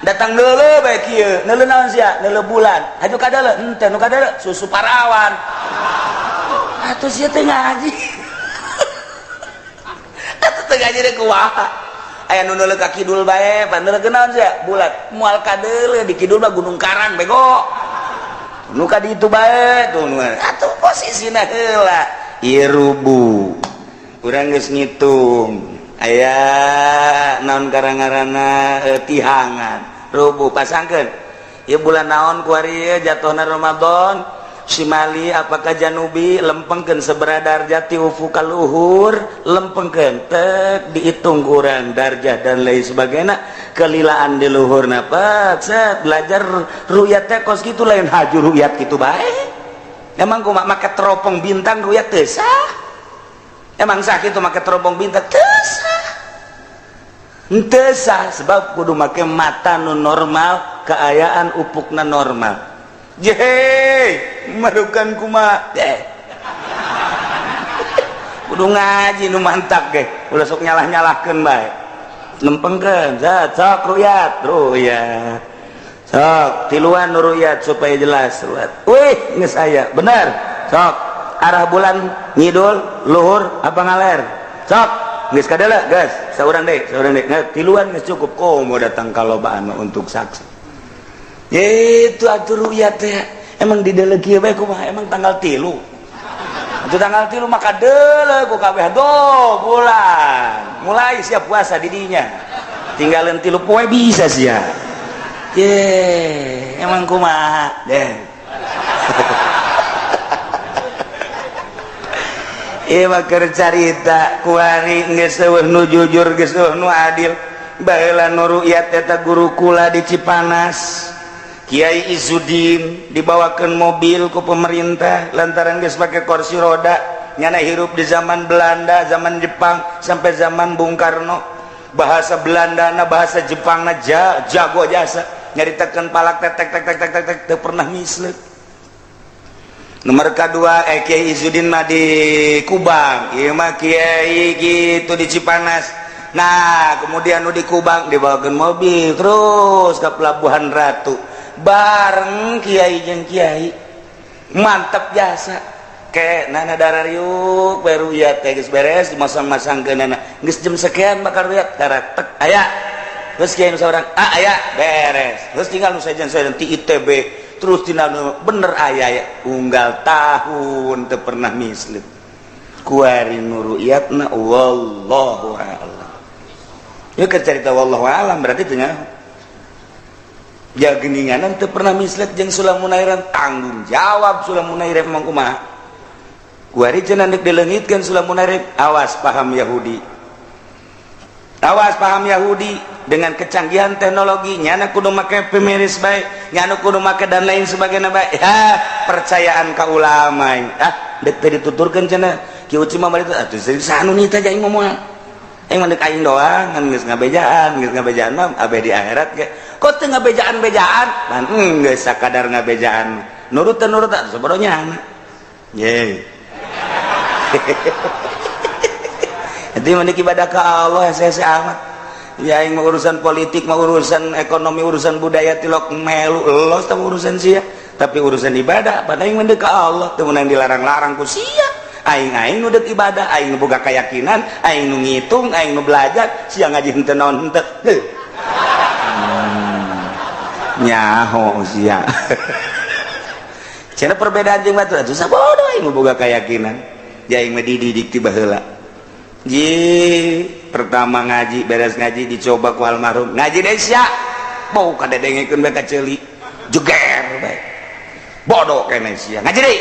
A: datang neuleuh bae kieu neuleuh naon sia neuleuh bulan haju kadeuleuh henteu nu kadeuleuh susu parawan atuh sia teh ngaji atuh teu ngaji deuk kumaha. Aya nu neuleuh ka kidul bae pan neuleuh naon sia bulat moal kadeuleuh di kidul mah Gunung Karang bego nu ka ditu bae tuh atuh posisina heula ieu rubu. Urang geus ngitung aya naon karang-ngarana tihangan rubuh pasangkeun ieu bulan naon kuari jatuhna Ramadan Simali apakah Janubi lempengkeun seberapa darjah ti ufuk ka luhur, lempengkeun tek dihitung kurang darjah dan lain sebagainya, kelilaan di luhur napa set belajar ru'yat teh kos kitu, lain haju ru'yat kitu bae. Emang kumaha make teropong bintang ru'yat teu sah? Emang sah kitu make teropong bintang? Teu sah, teu sah, sebab kudu make mata nu normal, keayaan upukna normal. Jehe, marukan kumaha deh. Kudu ngaji nu mantap ge, ulah sok nyalah-nyalahkeun bae. Lempengkeun, zat sok ru'yat, ru'yat. Sok tiluan nu ru'yat supaya jelas ru'yat. Wih, geus aya, bener. Sok arah bulan ngidul, luhur apa ngaler? Sok geus kadala, geus. Saurang deui, saurang deui. Nah, tiluan geus cukup. Komo datang kalobaan untuk saksi. Itu atuh ru'yat teh emang di deuleu kieu bae kumaha? Emang tanggal 3 itu, tanggal 3 maka deuleu ku kabeh do bulan mulai siap puasa di dinya, tinggalin 3 poe bisa sia. Ye, emang kumaha deh. Ieu mah keur carita kuari geus eueuh nu jujur, geus eueuh nu adil. Baheula nu ru'yat eta guru kula di Cipanas, Kiai Izzuddin, dibawakan mobil ke pemerintah lantaran geus pakai kursi roda. Nyana hirup di zaman Belanda, zaman Jepang, sampai zaman Bung Karno. Bahasa Belanda na bahasa Jepang na jago jasa nyaritakeun palak tek tek tek tek tek tek tek, teu pernah misleuk. Nomor kedua, Kiai Izzuddin mah di Kubang, ieu mah Kiai gitu di Cipanas. Nah, kemudian nu di Kubang dibawakeun mobil terus ke Pelabuhan Ratu bareng kiai jeung kiai, mantap jasa ke nana darah riuk baru ya teh geus beres dimasang-masangkeun nana geus jam sekian bakal ru'yat tek aya terus kiai nu saurang ah aya beres terus tinggal nu sajen ti ITB terus tinggal nu bener aya ya unggal tahun teu pernah misleuk kuari nu ru'yatna. Wallahu a'lam. Ieu keur carita wallahu a'lam, berarti teu ya geninganan teu pernah mislet jeung Sulam Munairan. Tanggung jawab Sulam Munairan emang kumaha kuari cenah deuk dileungitkeun Sulam Munairan. Awas paham Yahudi, awas paham Yahudi dengan kecanggihan teknologi, nyana kudu make pemiris bae, nyana kudu make dan lain sebagainya bae. Ya percayaan ka ulama ah deuk teu dituturkeun cenah Ki Uci mah bari atuh sanu nita aing mah moal aing mah deuk aing doang kan geus ngabejaan mah abe di akhirat ge kok teu ngabejaan-bejaan pan geus sakadar ngabejaan nurut teu nurut sabodonya ye. Jadi mending ibadah ka Allah hese amat ya aing mah urusan politik mah, urusan ekonomi, urusan budaya tilok melu los tah urusan sia, tapi urusan ibadah pada aing mendek ka Allah teu meunang dilarang-larang ku sia. Aing aing nu deuk ibadah, aing nu boga keyakinan, aing nu ngitung, aing nu belajar, sia ngaji henteu naon henteu. Nyaho sia cenah perbedaan jeung batur atuh sabodo aing nu boga keyakinan ya aing mah dididik ti baheula. Ji pertama ngaji, beres ngaji dicoba ku almarhum ngaji deui sia bau kadedengekeun bae ka ceuli jeger bae bodoh kene sia ngaji deui,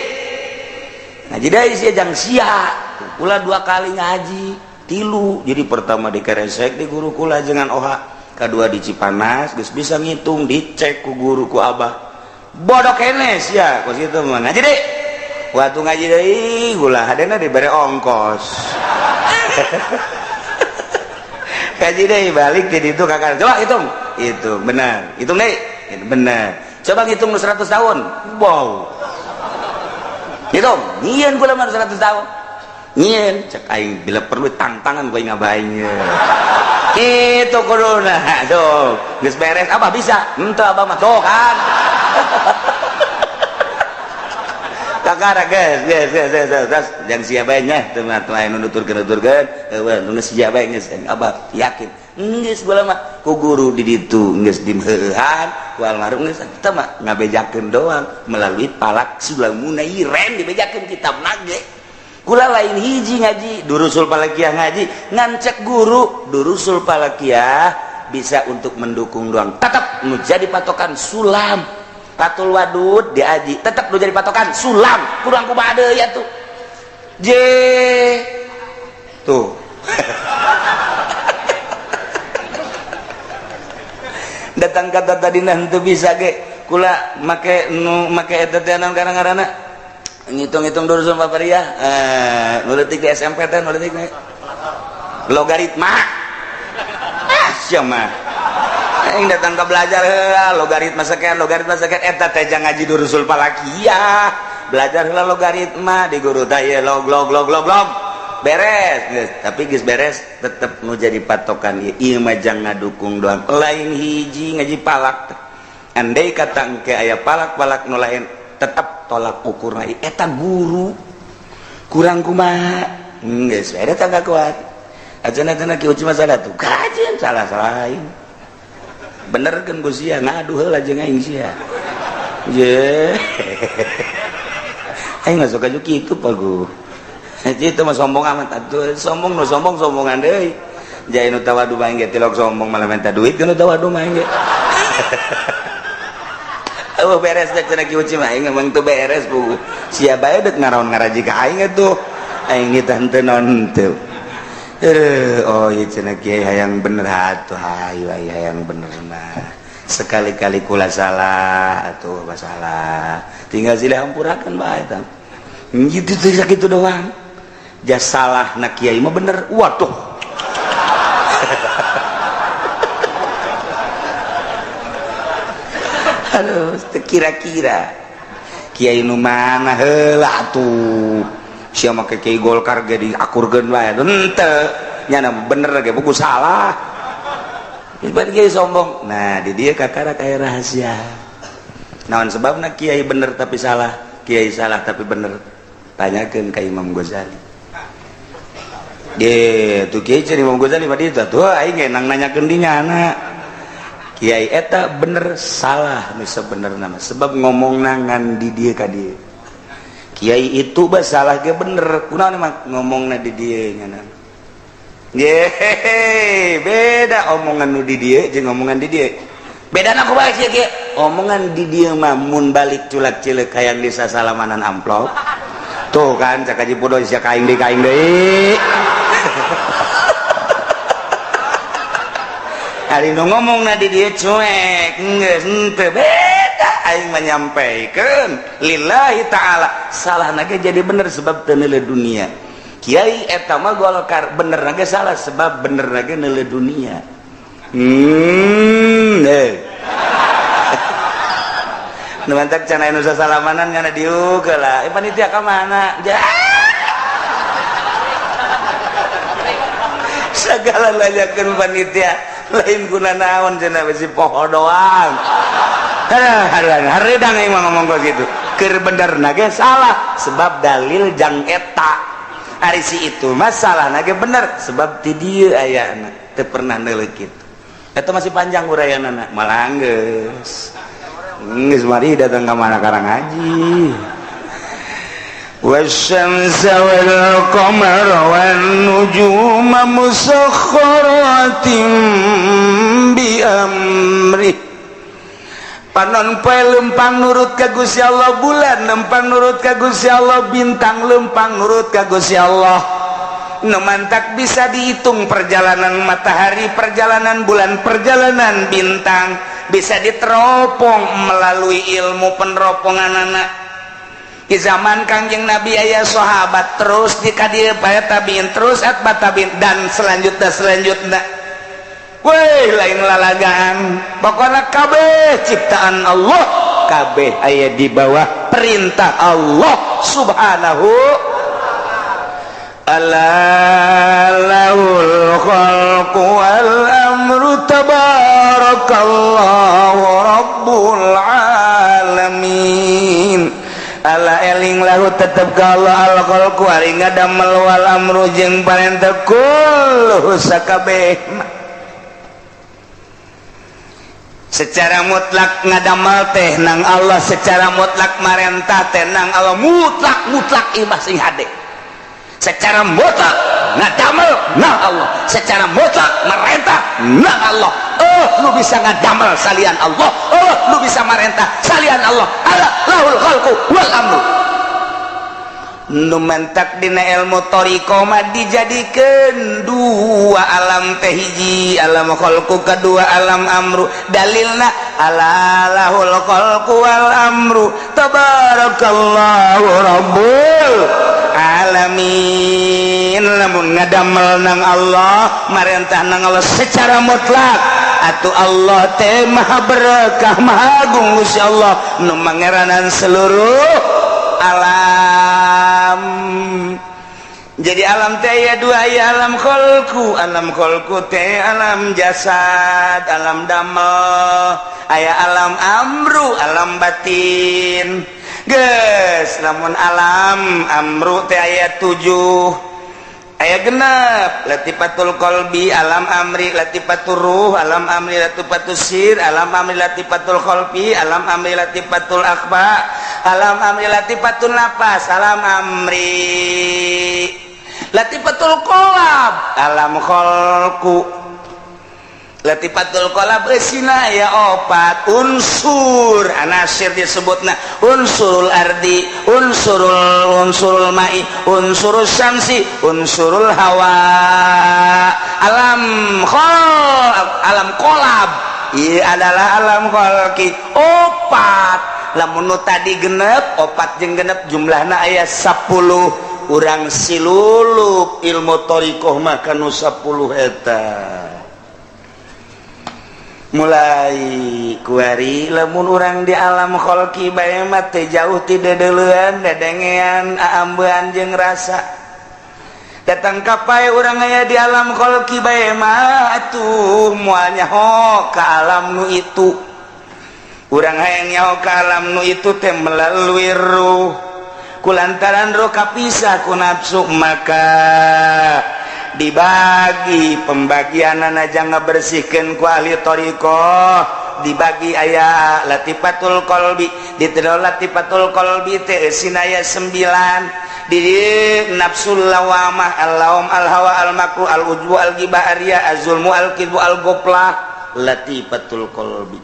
A: ngaji deui sia jang sia kula dua kali ngaji tilu. Jadi pertama di Keresek di guru kula jangan oha, kedua di Cipanas geus bisa ngitung dicek ku guru ku abah bodoh kene sia kos kitu mah ngaji deui. Waktu ngaji deui gula hadena dibere ongkos kaji deh balik jadi itu kakak coba hitung itu benar, hitung deh itu benar, coba hitung 100 tahun wow hitung nyieun kula mah 100 tahun nyieun cek aing bila perlu tantangan gue ngabain itu kuduna tuh geus beres apa bisa henteu abah mah tuh kan kakara geus geus geus geus geus jangan sia bae nya teu mah lain nu nuturkeun-nuturkeun eueuh nu geus sia bae geus abah yakin geus gula mah ku guru di ditu geus dimheuhan ku almarhum geus kita mah ngabejakeun doang melalui palak Sulam Munairen dibejakeun kitab nage. Kula lain hiji ngaji durusul falakiyah, ngaji ngan cek guru durusul falakiyah bisa untuk mendukung doang, tetap menjadi patokan sulam. Fathul Wadud diaji tetap nu jadi patokan sulam. Kurang kumaha deui atuh je tuh. Datang kata tadi nanti bisa ge kula make nu make eta teh naon karang-karana ngitung-ngitung durusul papariyah, nu leutik di SMP teh, nu leutik logaritma. Ah, sia mah aing datang ke belajar heula logaritma sekian, logaritma sekian, eta teh jang ngaji durusul falakiyah. Belajar heula logaritma di guru teh ieu log log log log log, beres geus. Tapi geus beres tetep nu jadi patokan ieu, ieu mah jang ngadukung doang, lain hiji ngaji falak teh. Andai kata engke aya falak-falak nu lain, tetep tolak ukurna eta guru kurang kumaha geus eta tangga kuat acan-acan kieu masalah tuh kajian salah-salah aing bener kan ku sia ngadu heula jeung aing sia je. Aing mah sok aju kitu pagu itu mah sombong amat atuh, sombong nu sombong sombongan deui. Jaya nu tawadu mah ge tilok sombong, malah minta duit nu tawadu mah ge. Oh, beres dek cenah kieu mah aing emang teu beres pugu sia bae dek ngaraon ngaraji ka aing atuh aing kita henteu naon henteu. Oh ieu cenah kiai hayang bener atuh, hayu aya hayang bener mah sekali-kali kula salah atuh, masalah tinggal silih hampurakeun bae tah gitu tuh, sakitu doang. Jas salah na kiai mah bener, waduh. Aduh, kira-kira kiai nu mana heula atuh sia make kiai Golkar ge diakurkeun bae henteu nyana bener ge buku salah. Ibarat kiai sombong. Nah, di dieu kakara kaya rahasia. Naon sebabna kiai bener tapi salah, kiai salah tapi bener? Tanyakeun ka Imam Ghazali. Ge, tuh kiai cenah Imam Ghazali mah dieu tuh aing ge nang nanyakeun di nyana. Kiai eta bener salah nu sebenerna mah sebab ngomong nangan di dieu ka dieu. Kiai itu bah salah ge bener, kunaon mah ngomongna di dieu nyana. Yehehe, beda omongan nu di dieu jeung omongan di dieu. Bedana kumaha sia kieu? Omongan di dieu mah mun balik culak cileuk hayang disasalamanan amplop. Tuh kan cak Haji Pudo sia ka aing deui, ka aing deui. Hari nu ngomong na di dieu cuek, geus henteu beda aing menyampaikan lillahi ta'ala. Salah ge jadi bener sebab teu neuleuh dunia. Kiai eta mah Golkar bener ge salah sebab bener ge neuleuh dunia. Nu mantak can aya nu sasalamanan ngana diuk heula. Panitia ka mana? Segala nanyakeun panitia lain guna naon cenah besi poho doang. Hareudang aing mah ngomong kos kitu. Keur benerna ge salah sebab dalil jang eta. Ari si itu mah salahna ge bener sebab ti dieu ayana teu pernah neuleuh kitu. Eta masih panjang uraianana, malah geus. Geus mari datang ka mana karang haji. والشمس والقمر والنجوم مسخرات بأمره. Panon poe lempang nurut ka Gusti Allah, bulan lempang nurut ka Gusti Allah, bintang lempang nurut ka Gusti Allah. Nu mantak bisa dihitung perjalanan matahari, perjalanan bulan, perjalanan bintang bisa diteropong melalui ilmu peneropongan anak. Di zaman Kangjeng Nabi aya sahabat terus di kadieu aya tabiin terus atba tabiin dan selanjutnya selanjutnya. Weh, lain lalagaan, pokoknya kabeh ciptaan Allah kabeh aya di bawah perintah Allah Subhanahu. Ala lahul khalqu wal amru tabarakallahu rabbul alamin. Ala eling lahu tetep ka Allah al khalqu ari ngadamel wal amru jeung parentah kulluhu sakabehna. Secara mutlak ngadamel teh nang Allah, secara mutlak marentah teh nang Allah, mutlak mutlak imah sing hade. Secara mutlak ngadamel na Allah, secara mutlak merentah na Allah. Oh, lu bisa ngadamel salian Allah, oh, lu bisa merentah salian Allah. Ala lahul khalqu wal amru. Nu mentak dina ilmu thoriqoh mah dijadikeun dua alam teh, hiji alam khalqu, kedua alam amru. Dalilna ala lahul khalqu wal amru, tabarakallahu rabbul alamin. Lamun ngadamel nang Allah, marentah nang Allah secara mutlak, atuh Allah teh maha berkah, maha agung. Gusti Allah nu mangeranan seluruh alam. Jadi alam teh ya dua ya, alam kholku. Alam kholku teh alam jasad, alam damel. Aya alam amru, alam batin. Geus, lamun alam amru teh aya tujuh, aya genep: latifatul qalbi alam amri, latifatul ruh alam amri, latifatul sir alam amri, latifatul khalfi alam amri, latifatul akhfa alam amri, latifatul nafas alam amri, latifatul qalb alam khalqu. Latifatul qalb eusina ya opat unsur, anasir disebutna: unsurul ardi, unsurul unsurul mai, unsurul syamsi, unsurul hawa. Alam khol, alam kolab iya adalah alam kholki opat. Lamun nu tadi genep, opat jeung genep jumlahna aya 10. Urang silulup ilmu thoriqoh mah kanu 10 eta. Mulai kuari lamun urang di alam kholki bae mah teh jauh ti deudeuleun, dedengean, aambean jeung rasa. Datang kapai urang aya di alam kholki bae mah atuh moal nyaho ka alam nu itu. Urang hayang nyaho ka alam nu itu teh melalui ruh. Kulantaran ruh kapisah ku nafsu, maka dibagi pembagian aja ngabersihkan ku ahli thoriqoh. Dibagi aya latifatul qalbi, di latifatul qalbi teh eusina aya 9 di nafsul lawamah, al-laum, al-hawa, al-makru, al-ujbu, al-ghibah, arya, az-zulmu, al-kidbu, al-goflah, latifatul qalbi.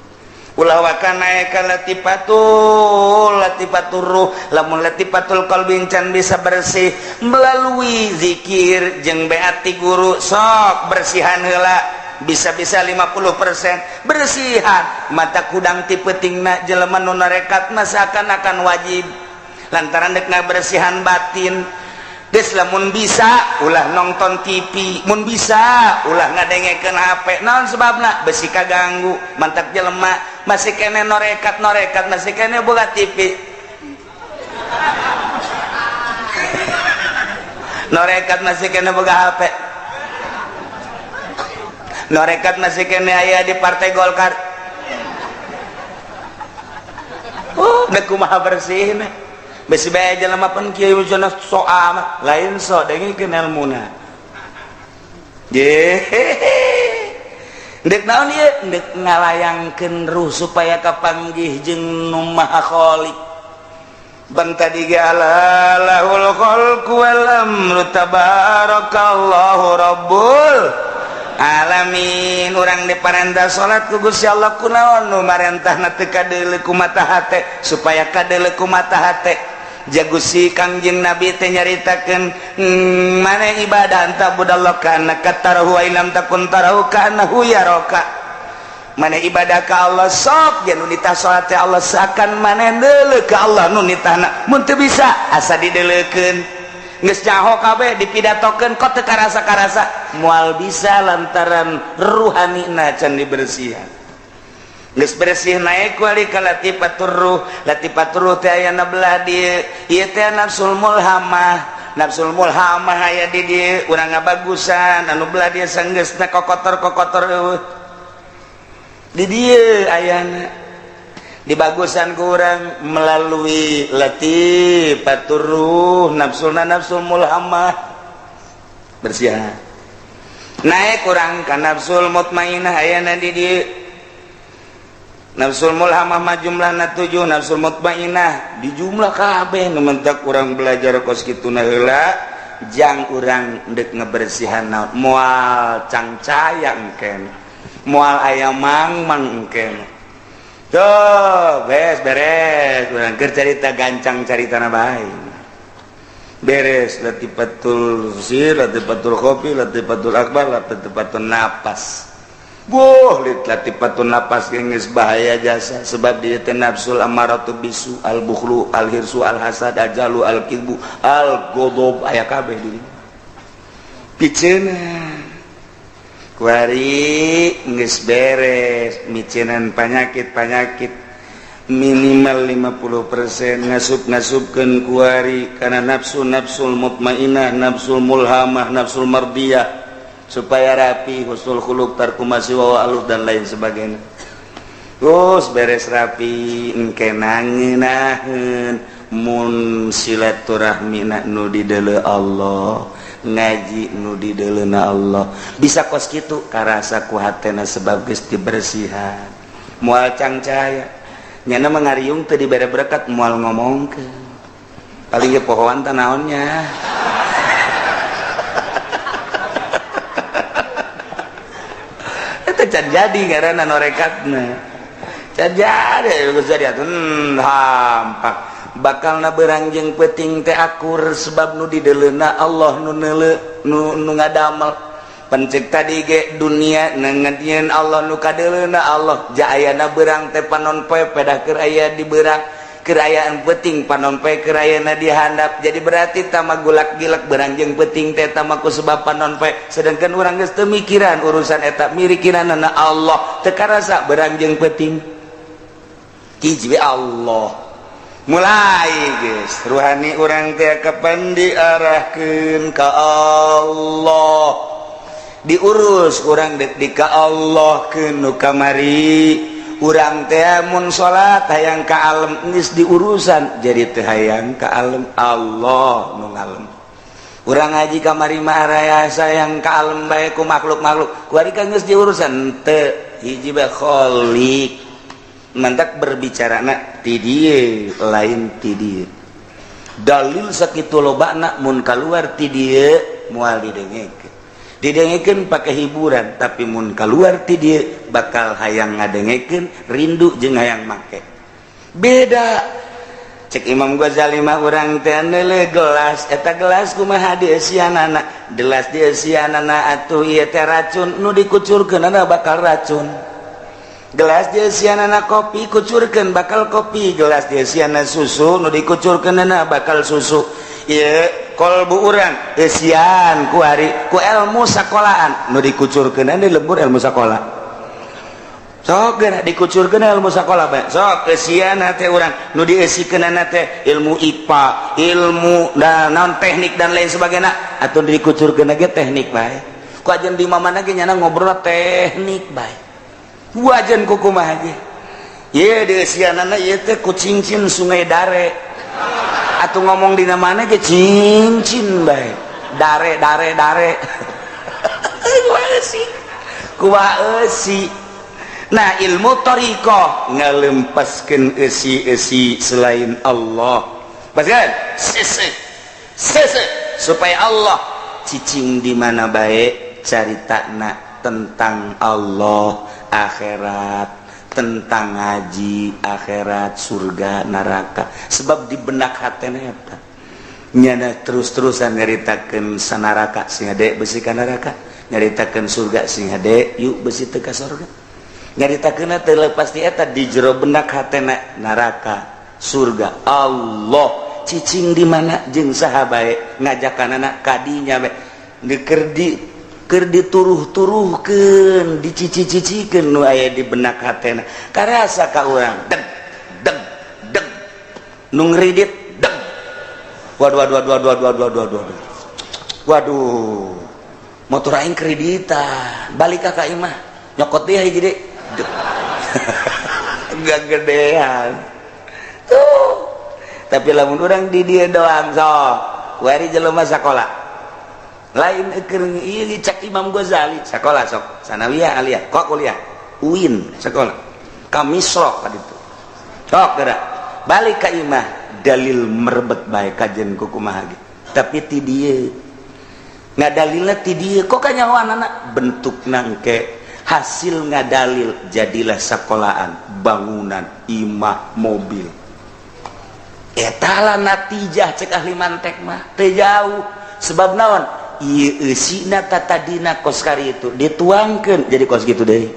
A: Ulah waka naik ka latifatul latifatul ruh. Lamun latifatul qalbi can bisa bersih melalui zikir jeung beati guru, sok bersihan heula, bisa-bisa 50% bersihan. Mata kudang ti peutingna jelema nu narekat mah seakan-akan wajib lantaran dek ngabersihan batin. Geus, lamun bisa ulah nonton TV, mun bisa ulah ngadengekeun HP. Naon sebabna? Besi kaganggu. Mantap, jelema masih kene norekat norekat masih kene boga TV, norekat masih kene boga HP, norekat masih kene aya di Partai Golkar. Oh, dek kumaha bersih nih? Besi bae jelema pan kieu cenah, so amat lain, so dengekeun ilmuna. Ye, dek naon ieu? Dek ngalayangkeun ruh supaya kapanggih jeung nu Maha Khaliq. Ban tadi ge ala lahul khalqu wal amru, tabarakallahu rabbul alamin. Urang diparentah salat ku Gusti Allah. Kunaon nu marentahna teu kadeuleu ku mata hate? Supaya kadeuleu ku mata hate. Jagusi Kangjeng Nabi teh nyaritakeun mana ibadah, ta'budallah ka'annaka tarahu wa illam takun tarahu ka'annahu yaraka. Mana ibadah ka Allah, sok jeung nu nitah salat teh Allah, seakan maneh deuleu ka Allah nu nitahna. Mun teu bisa, asa dideuleukeun. Geus nyaho kabeh, dipidatokeun kok teu karasa-karasa, moal bisa lantaran ruhanina can dibersihan. Geus bersih, naik wali ka latifatur ruh. Latifatur ruh teh aya na belah dieu. Ieu teh nafsul mulhamah. Nafsul mulhamah aya di dieu, urang ngabagusan anu belah dieu sanggeusna kokotor-kokotor eueuh di dieu ayana. Dibagusan ku urang melalui latifatur ruh, nafsulna nafsul mulhamah bersihan. Naik kurang ka nafsul mutmainah, ayana di dieu. Nafsul mulhamah mah jumlahna 7, nafsul mutmainah di jumlah kabeh. Nu mentak urang belajar kos kituna heula. Jang urang dek ngebersihan naon, moal cangcaya engken, moal aya mang-mang engken. Tuh, beres beres urang keur carita gancang, caritana bae beres. Latifatul sir, latifatul kopi, latifatul akbar, latifatul napas. Boh, latifatun napas geus bahaya jasa, sebab dia teh nafsul amaratu bisu, al bukhlu, al hirsu, al hasad, al jalu, al kibru, al godob, aya kabeh di piceuna. Kuari geus beres miceunan panyakit-panyakit minimal 50%, ngasup-ngasupkeun kuari kana nafsu, nafsul mutmainah, nafsul mulhamah, nafsul mardiyah, supaya rapi, husnul khuluq, tarku wa aluf, dan lain sebagainya. Terus beres rapi, engke nangeunaheun mun silaturahmi nu dideuleu Allah, ngaji nu dideuleuna Allah, bisa kos kitu karasa ku hatena, sebab geus dibersihan, moal cangcaya. Nyana mengariung teu dibere berkat, moal ngomongkeun, paling ge pohoan tah naonnya. Itu can jadi karena norekatna can jadi jadi hampak bakal na berang jeung peuting teh akur, sebab nu dideuleuna Allah, nu neule, nu ngadamel pencipta di ge dunia nangedieun Allah, nu kadeuleuna Allah. Ja ayana berang teh panon poe pedah keur aya di berang, kerayaan peting panon poe kerayana di handap. Jadi berarti tama gulak gilak berang jeung peuting teh tama ku sebab panon poe, sedangkan urang geus teu mikiran urusan eta, mikiranana Allah, teu karasa berang jeung peuting. Hiji Allah mulai guys, ruhani urang teh kapan diarahkeun ka Allah, diurus urang dek di ka Allah ke nu kamari. Urang teh mun salat hayang ka alem, geus diurusan jadi teu hayang ka alem, Allah nu ngalem. Urang ngaji kamari mah raya sayang ka alem bae ku makhluk-makhluk, kuari kan geus diurusan teu hiji bae kholiq. Mantak berbicara nak ti dieu, lain ti dieu. Dalil sakitu lobana mun kaluar ti dieu moal didengekeun, didengekeun pakai hiburan, tapi mun kaluar ti dieu bakal hayang ngadengekeun, rindu jeung hayang make. Beda cek Imam Ghazali mah, urang teh neuleuh gelas, eta gelas kumaha dieusianana? Gelas dieusianana atuh ieu teh racun, nu dikucurkeunana bakal racun. Gelas dieusianana kopi, kucurkeun bakal kopi. Gelas dieusianana susu, nu dikucurkeunana bakal susu. Ieu kolbu urang eusian ku hari ku ilmu sakolaan, nu dikucurkeunana di lembur ilmu sakola. Sok geura dikucurkeun ilmu sakola bae, sok eusian teh urang, nu dieusikeunana teh ilmu IPA, ilmu dan naon, teknik dan lain sebagainya, atuh dikucurkeun ge teknik bae. Ku ajen di mana ge nyana ngobrol teknik bae, wajan kukumaha ge. Ye dieusianana ieu teh ku cincin Sungai Dare, atuh ngomong dina mana ge cincin bae, dare dare dare. Kumaha eusi, kumaha eusi? Nah, ilmu thariqah ngalempaskeun eusi-eusi selain Allah. Paskan sese sese supaya Allah cicing di mana bae, caritana tentang Allah, akhirat, tentang ngaji akhirat, surga, neraka, sebab di benak hatena eta nyana terus-terusan nyaritakeun sanaraka sing hade besi ka neraka, nyaritakeun surga sing hade yuk besi teu ka surga, nyaritakeun teh lepas ti eta di jero benak hatena neraka, surga, Allah cicing di mana jeung saha bae, ngajakanana kadinya bae keur di keur dituruh-turuhkeun, dicici-cicikeun nu aya di benak hatena, karasa ka urang deg deg deg, nu ngridit deg. Waduh waduh waduh waduh waduh waduh waduh waduh, motor aing kreditan, balik ka imah nyokot dia hiji deui, deg, gak gedean tuh. Tapi lamun urang di dieu doang, sok wari jelema sakola lain keur ieu cek Imam Ghazali, sekolah sok sanawiyah aliyah kok kuliah UIN, sekolah ka Misro ka ditu, sok geura balik ka imah dalil merebet bae kajen kukumaha ge, tapi ti dieu. Ngadalilna ti dieu kok kanyahoanana bentuk nangke hasil ngadalil jadilah sekolahan, bangunan, imah, mobil. Eta lah natijah cek ahli mantek mah teu jauh. Sebab naon? Ieu eusina tatadina kos kari itu dituangkeun jadi kos gitu deui.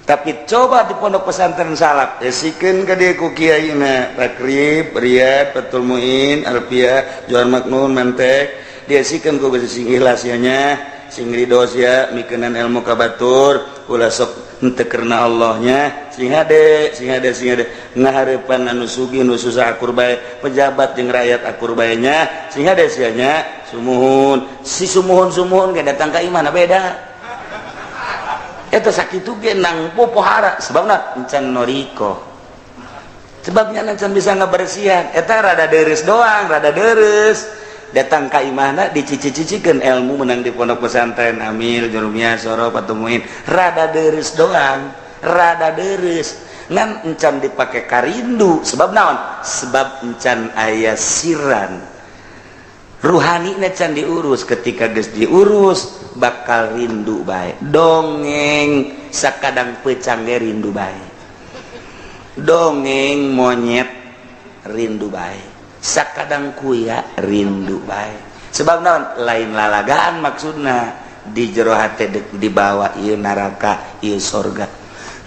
A: Tapi coba di pondok pesantren salaf esikeun ka dieu ku kiaina Takrib, Riyad, Fathul Muin, Alfiyah, Johar Maknun, Mantek, diesikeun ku sing ikhlas ya nya, sing ridho sia mikeunan ilmu ka batur, ulah sok henteu karena Allahnya, sing hade, sing hade, sing hade ngahareupan anu sugih nu susah akur bae, pejabat jeung rakyat akur bae nya, sing hade sia nya, sumuhun, si sumuhun-sumuhun ge datang ka imah beda. Eta sakitu ge nang popohara sebabna encan noriko, sebabnya encan bisa ngabersihan. Eta rada deres doang, rada deres datang ka imahna dicici-cicikeun ilmu menang di pondok pesantren Amil, Jurumiyah, Soro, Patumuin, rada deres doang, rada deres ngan encan dipake karindu. Sebab naon? Sebab encan aya siran ruhani can diurus. Ketika geus diurus bakal rindu bae. Dongeng sakadang pecang ge rindu bae, dongeng monyet rindu bae, sakadang kuya rindu bae. Sebab naon? Lain lalagaan maksudna di jero hate dek dibawa ieu neraka ieu sorga,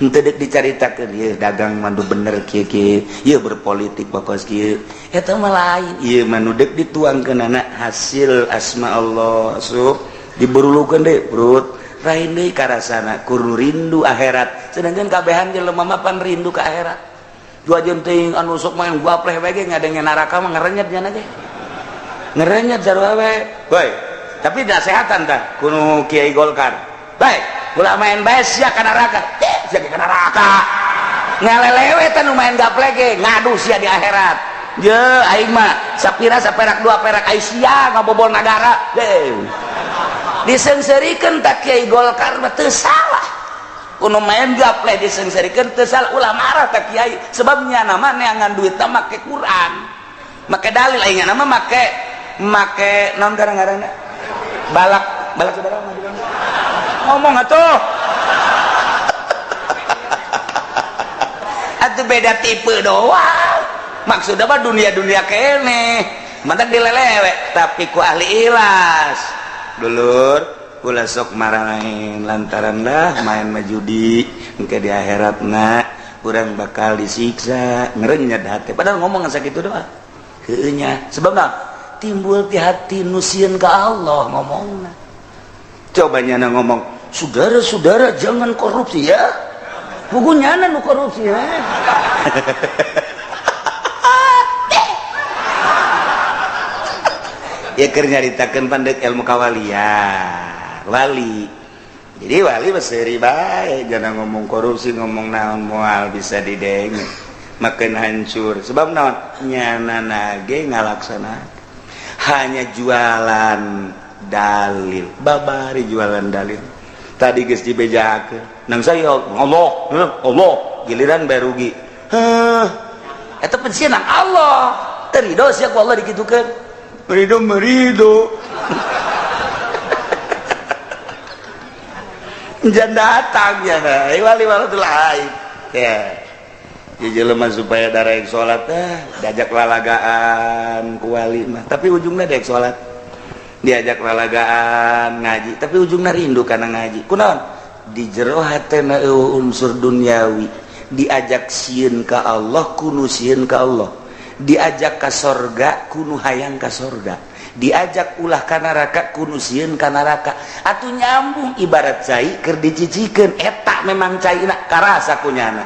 A: henteu dek dicaritakeun ieu dagang mandu bener kieu kieu, ieu berpolitik pokos kieu, eta mah lain. Ieu mah nu dek dituangkeunana hasil asma Allah asup diberulukeun deui perut lain deui karasana kur rindu akhirat. Sedangkan kabehan jelema mah pan rindu ka akhirat. Dua teuing anu sok main gapleh we ge ngadenge neraka mah ngerenyet nya ge, ngerenyet sarua we. Boy, tapi nasehatan tah kuno Kiai Golkar baik, ulah main bae sia ka neraka, sia ka neraka ngalelewe teh nu main gapleh ge ngadu sia di akhirat. Je aing mah sapira saperak dua perak ai sia ngabobol nagara deh. Diseungseurikeun tak Kiai Golkar mah teu salah, kuno main gapleh diseungseurikeun teu salah, ulah marah tak kiai. Sebabnya nama neangan duit make Quran, make dalil, aing nama make make naon garang-garangna balak balak saudara mah ngomong atuh. Atuh beda tipe doang, maksudnya mah dunia-dunia kene mantak dilelewe tapi ku ahli ikhlas. Dulur ulah sok marahin lantaran lah main mah judi engke di akhiratna urang bakal disiksa, ngerenyet hati padahal ngomong sakitu doang heueuh nya. Sebab nah timbul ti hati nu sieun ka Allah ngomongna. Coba nyana ngomong saudara-saudara jangan korupsi ya, buku nyana nu korupsi ya. Ya keur nyaritakeun pandek ilmu kawalian wali. Jadi wali meseri bae jangan ngomong korupsi, ngomong naon moal bisa didenge makin hancur. Sebab naon? Nyana nage ngalaksana hanya jualan dalil, babari jualan dalil tadi geus dibejakeun nang saya Allah Allah giliran bae rugi heuh eta pensiun nang Allah teu ridho sia ku Allah dikitukeun merido merido jangan datang ya wali wali lain ya jelema supaya darah yang sholat diajak lalagaan ku wali mah tapi ujungnya daek sholat, diajak lalagaan ngaji tapi ujungnya rindu karena ngaji. Kunaon? Di jero hatena unsur duniawi, diajak sieun ka Allah kunu sieun ka Allah, diajak ka sorga kunu hayang ka sorga, diajak ulah ka neraka kunu sieun ka neraka. Atuh nyambung ibarat cai keur dicicikeun eta memang caina karasa kunyana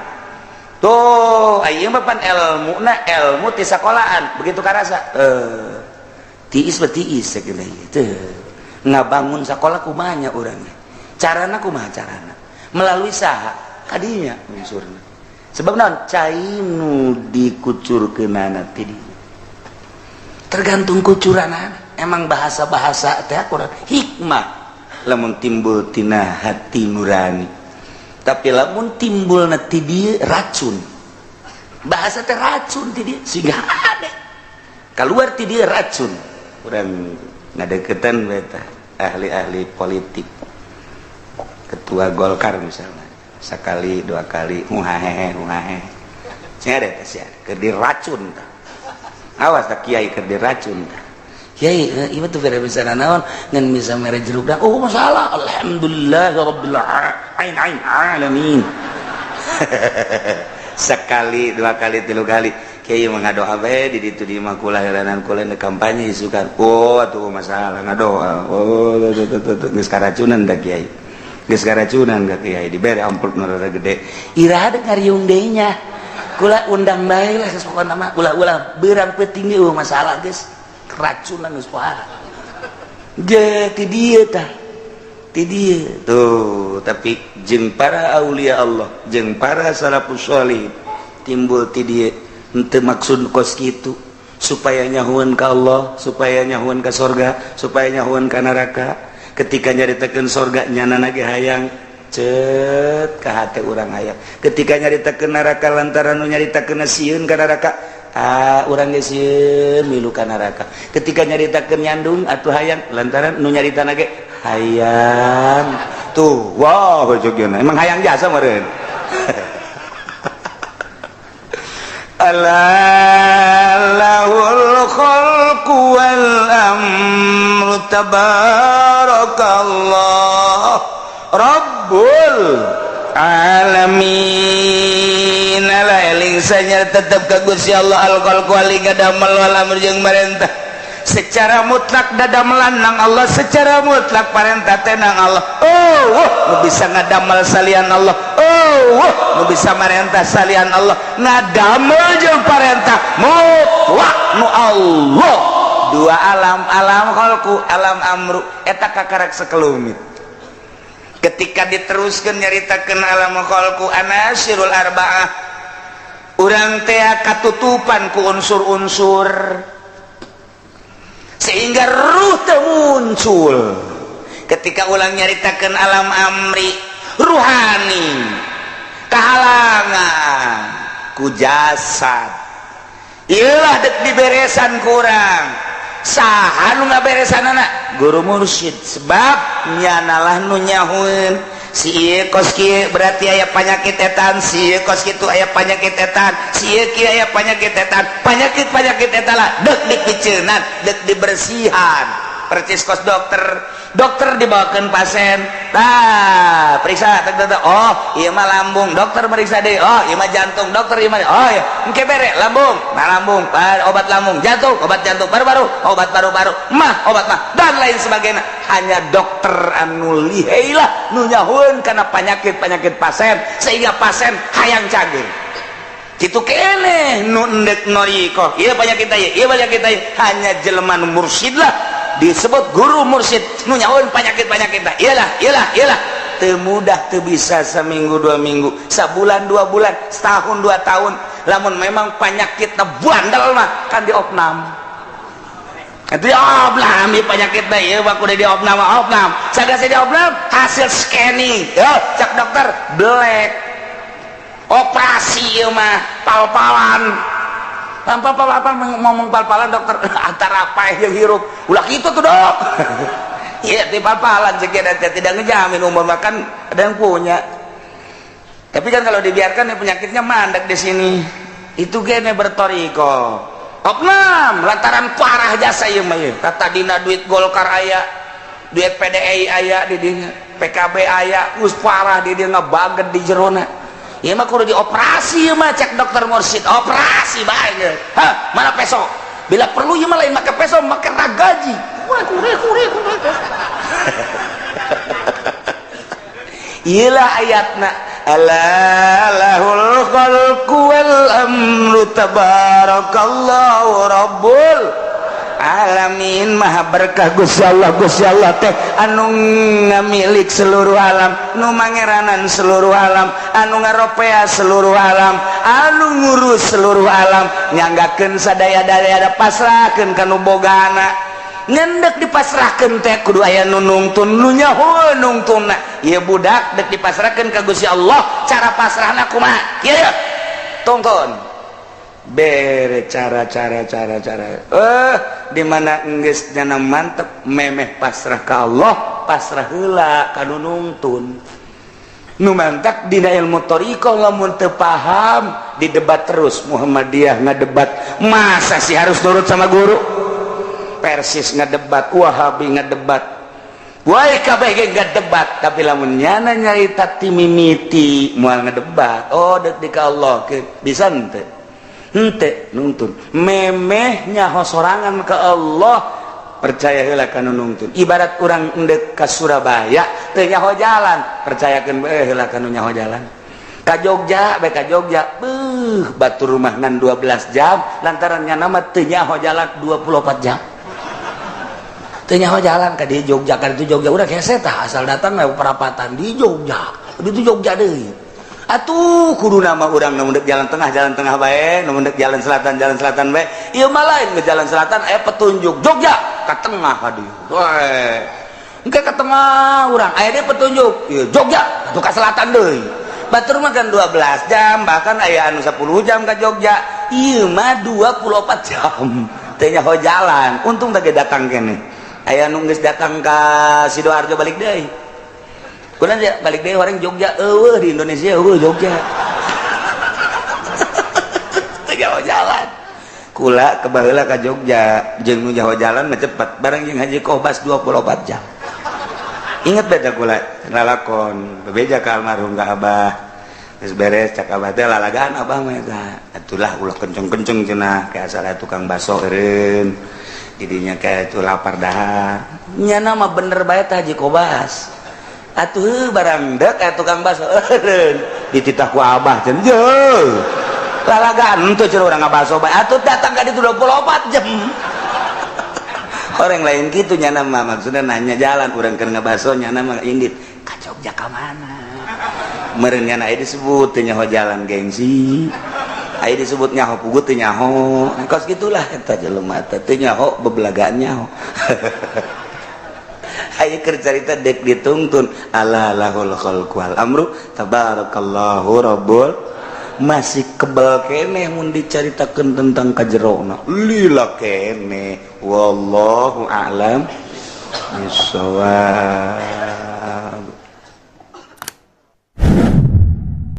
A: tuh. Ayeuna mah pan elmuna ilmu ti sakolaan begitu karasa tiis betiis sakieu teu ngabangun sakola kumaha nya urangnya carana kumaha carana melalui saha kadinya unsurna. Sebab naon? Cai nu dikucurkeunana ti dinya tergantung kucuranana. Emang bahasa-bahasa teh kurang hikmah lamun timbul tina hati nurani, tapi lamun timbulna ti dieu racun, bahasa teh racun ti dieu sehingga ada keluar ti dieu racun. Urang ngadeukeutan we tah. Ahli-ahli politik, ketua Golkar misalnya, sekali dua kali muhahehe muhahehe, sia deh sia keur diracun tah. Awas tah, kiai keur diracun tah. Kiai ieu tuh bere bisa naon ngan bisa mere jeruk dah. Oh, masalah, alhamdulillah rabbil ain ain alamin. Sekali, dua kali, tilu kali, kiai mah ngadoa bae di ditu, di imah kula helanan kula kampanye isukan. Oh, atuh masalah ngadoa. Oh, tuh tuh tuh tuh, geus karacunan da kiai, geus karacunan ka kiai. Dibere amplop nu rada gede, iraha dek ngariung deui nya, kula undang bae lah. Pokona mah ulah-ulah beurang peuting ge. Oh, masalah geus keracunan, geus parah ge ti dieu tah, ti dieu tuh. Tapi jeung para aulia Allah, jeung para salafus sholih, timbul ti dieu henteu maksud kos kitu supaya nyahuan ka Allah, supaya nyahuan ka sorga, supaya nyahuan ka neraka. Ketika nyaritakeun sorga, nyana ge hayang cet ka hate urang, hayang. Ketika nyaritakeun neraka, lantaran nu nyaritakeun sieun ka neraka, ah, urang ge sieun milu ka neraka. Ketika nyaritakeun nyandung atuh hayang, lantaran nu nyaritana ge hayang tuh. Wow, jogeuna emang hayang jasa meureun. Ala lahul khalqu wal amru, tabarakallah rabbul alamin. Ala, eling sanya tetep ka Gusti Allah. Al khalqu ali ngadamel, wal amru jeung marentah secara mutlak dadamelan nang Allah, secara mutlak parentah teh nang Allah. Oh, nu bisa ngadamel salian Allah. Oh, nu bisa marentah salian Allah. Ngadamel jeung parentah mutlak nu Allah. Dua alam, alam khalqu, alam amru, eta kakarak sekelumit. Ketika diteruskan nyaritakeun alam khalqu, anasirul arba'ah, urang teh katutupan ku unsur-unsur sehingga ruh teu muncul. Ketika ulang nyaritakeun alam amri, ruhani kahalangan ku jasad. Iyalah, dek diberesan kurang, saha nu ngaberesanana? Guru mursyid, sebab nyanalah nu nyahueun si ieu kos kieu berarti aya panyakit etan, si ieu kos kitu aya panyakit etan, si ieu kieu aya panyakit etan. Panyakit panyakit eta lah dek dipiceunan, dek dibersihan, percis kos dokter. Dokter dibawakan pasien, nah, periksa tek, tek, tek. Oh, ieu mah lambung. Dokter meriksa deh, oh, ieu mah jantung. Dokter, ieu mah, oh ya, engke bere lambung, nah, lambung, obat lambung, jantung, obat jantung, paru-paru, obat paru-paru, mah, obat mah, dan lain sebagainya. Hanya dokter anu lihai lah nu nyahueun kana penyakit-penyakit pasien sehingga pasien hayang cager. Kitu keneh nu endek noriko, ieu penyakit ieu, ieu penyakit ieu, hanya jelema nu mursyid lah, disebut guru mursyid, nu nyahueun penyakit-penyakit. Iyalah, iyalah, iyalah, teu mudah, teu bisa seminggu 2 minggu, sabulan 2 bulan, setahun 2 tahun. Lamun memang penyakit bandel mah kan diopnam itu, diopnam ieu penyakitna ieu mah kudu diopnam. Opnam sagasa diopnam, hasil scanning yo, cak dokter black, operasi ieu mah pal-palan. Tanpa apa ngomong pal-palan, dokter antara apa yang hirup ulah gitu tuh, dok. Iya, di pal-palan sekian tidak ngejamin umur, makan ada yang punya. Tapi kan kalau dibiarkan ya penyakitnya mandek di sini. Itu gene bertoriko opnam lantaran parah jasa ieu mah ieu. Dina duit Golkar aya, duit PDI aya di dinya, PKB aya, geus parah di dia ngebaget di jerona. Ieu mah kudu dioperasi ieu mah, cek dokter mursyid, operasi bae. Hah, mana peso? Bila perlu ieu mah lain make peso, make ragaji. Iyalah ayatna, ala lahul khalqu wal amru, tabarakallahu rabbul alamin. Maha berkah Gusti Allah. Gusti Allah teh anu ngamilik seluruh alam, nu mangeranan seluruh alam, anu ngaropea seluruh alam, anu ngurus seluruh alam, nyanggakeun sadaya-daya, pasrahkeun ka nu bogana. Ngendek dipasrahkeun teh kudu aya nu nungtun, nu nyaho nungtunna. Ieu budak dek dipasrahkeun ka Gusti Allah, cara pasrahna kumaha? Kieu, tongton. Bere cara-cara cara-cara di mana geus nyana mantep, memeh pasrah ka Allah, pasrah heula ka nu nungtun. Nu mantak dina ilmu thoriqoh, lamun teu paham didebat terus. Muhammadiyah ngadebat, masa sih harus nurut sama guru? Persis ngadebat, Wahabi ngadebat, wae kabeh ge ngadebat. Tapi lamun nyana nyarita ti mimiti, moal ngadebat. Oh, dek di ka Allah ke bisa henteu? Henteu nuntun. Memeh nyaho sorangan ke Allah, percaya heula ka nu nungtun. Ibarat urang endek ka Surabaya, teu nyaho jalan, percayakeun bae heula ka nu nyaho jalan. Ka Jogja bae, ka Jogja beuh, batur rumah ngan 12 jam, lantaran nyana mah teu nyaho jalan 24 jam teu nyaho jalan ka di Jogja, ka itu Jogja. Udah hese tah, asal datang we perapatan di Jogja, di itu Jogja deui. Atuh kudu nama urang nu dek jalan tengah, jalan tengah bae, nu dek jalan selatan, jalan selatan bae. Ieu mah lain, ke jalan selatan aya petunjuk Jogja, ka tengah ka dieu we. Engke ka tengah urang aya deui petunjuk ieu Jogja, atuh ka selatan deui. Batur mah kan 12 jam, bahkan aya anu 10 jam ka Jogja. Ieu mah 24 jam teu nyaho jalan. Untung teh datang kene. Aya nu geus datang ka Sidoarjo, balik deui. Kunaon ya balik deui? Orang Jogja eueuh di Indonesia, eueuh Jogja. Teu nyaho jalan. Kula ke baheula ka Jogja jeung nu nyaho jalan mah cepet, bareng jeung Haji Kobas 24 jam. Inget beda kula lalakon bebeja ka almarhum, ka Abah. Geus beres, cak Abah teh, lalagaan Abah mah eta atulah, ulah kenceng-kenceng cenah, kayak asal tukang baso eureun didinya, kayak itu lapar dahar. Nyana mah bener bae tah Haji Kobas. Atuh barang dek aya tukang baso eureun, dititah ku Abah cenah, lalagaan tuh cenah, urang ngabaso bae. Atuh datang ka ditu 24 jam. Orang lain gitu nyana mah, maksudnya nanya jalan. Urang keur ngabaso, nyana mah indit ka Jogja ka mana meureun. Nyana aya disebut teu nyaho jalan, gengsi. Aya disebut nyaho puguh, teu nyaho. Kos gitulah eta jelema teh, teu nyaho, bebelagaan nyaho. Aya keur carita dek ditungtun, ala lahul khalqu wal amru, tabarakallahu rabbul. Masih kebal keneh mun dicaritakeun tentang kajerona, lila keneh. Wallahu a'lam bishawab.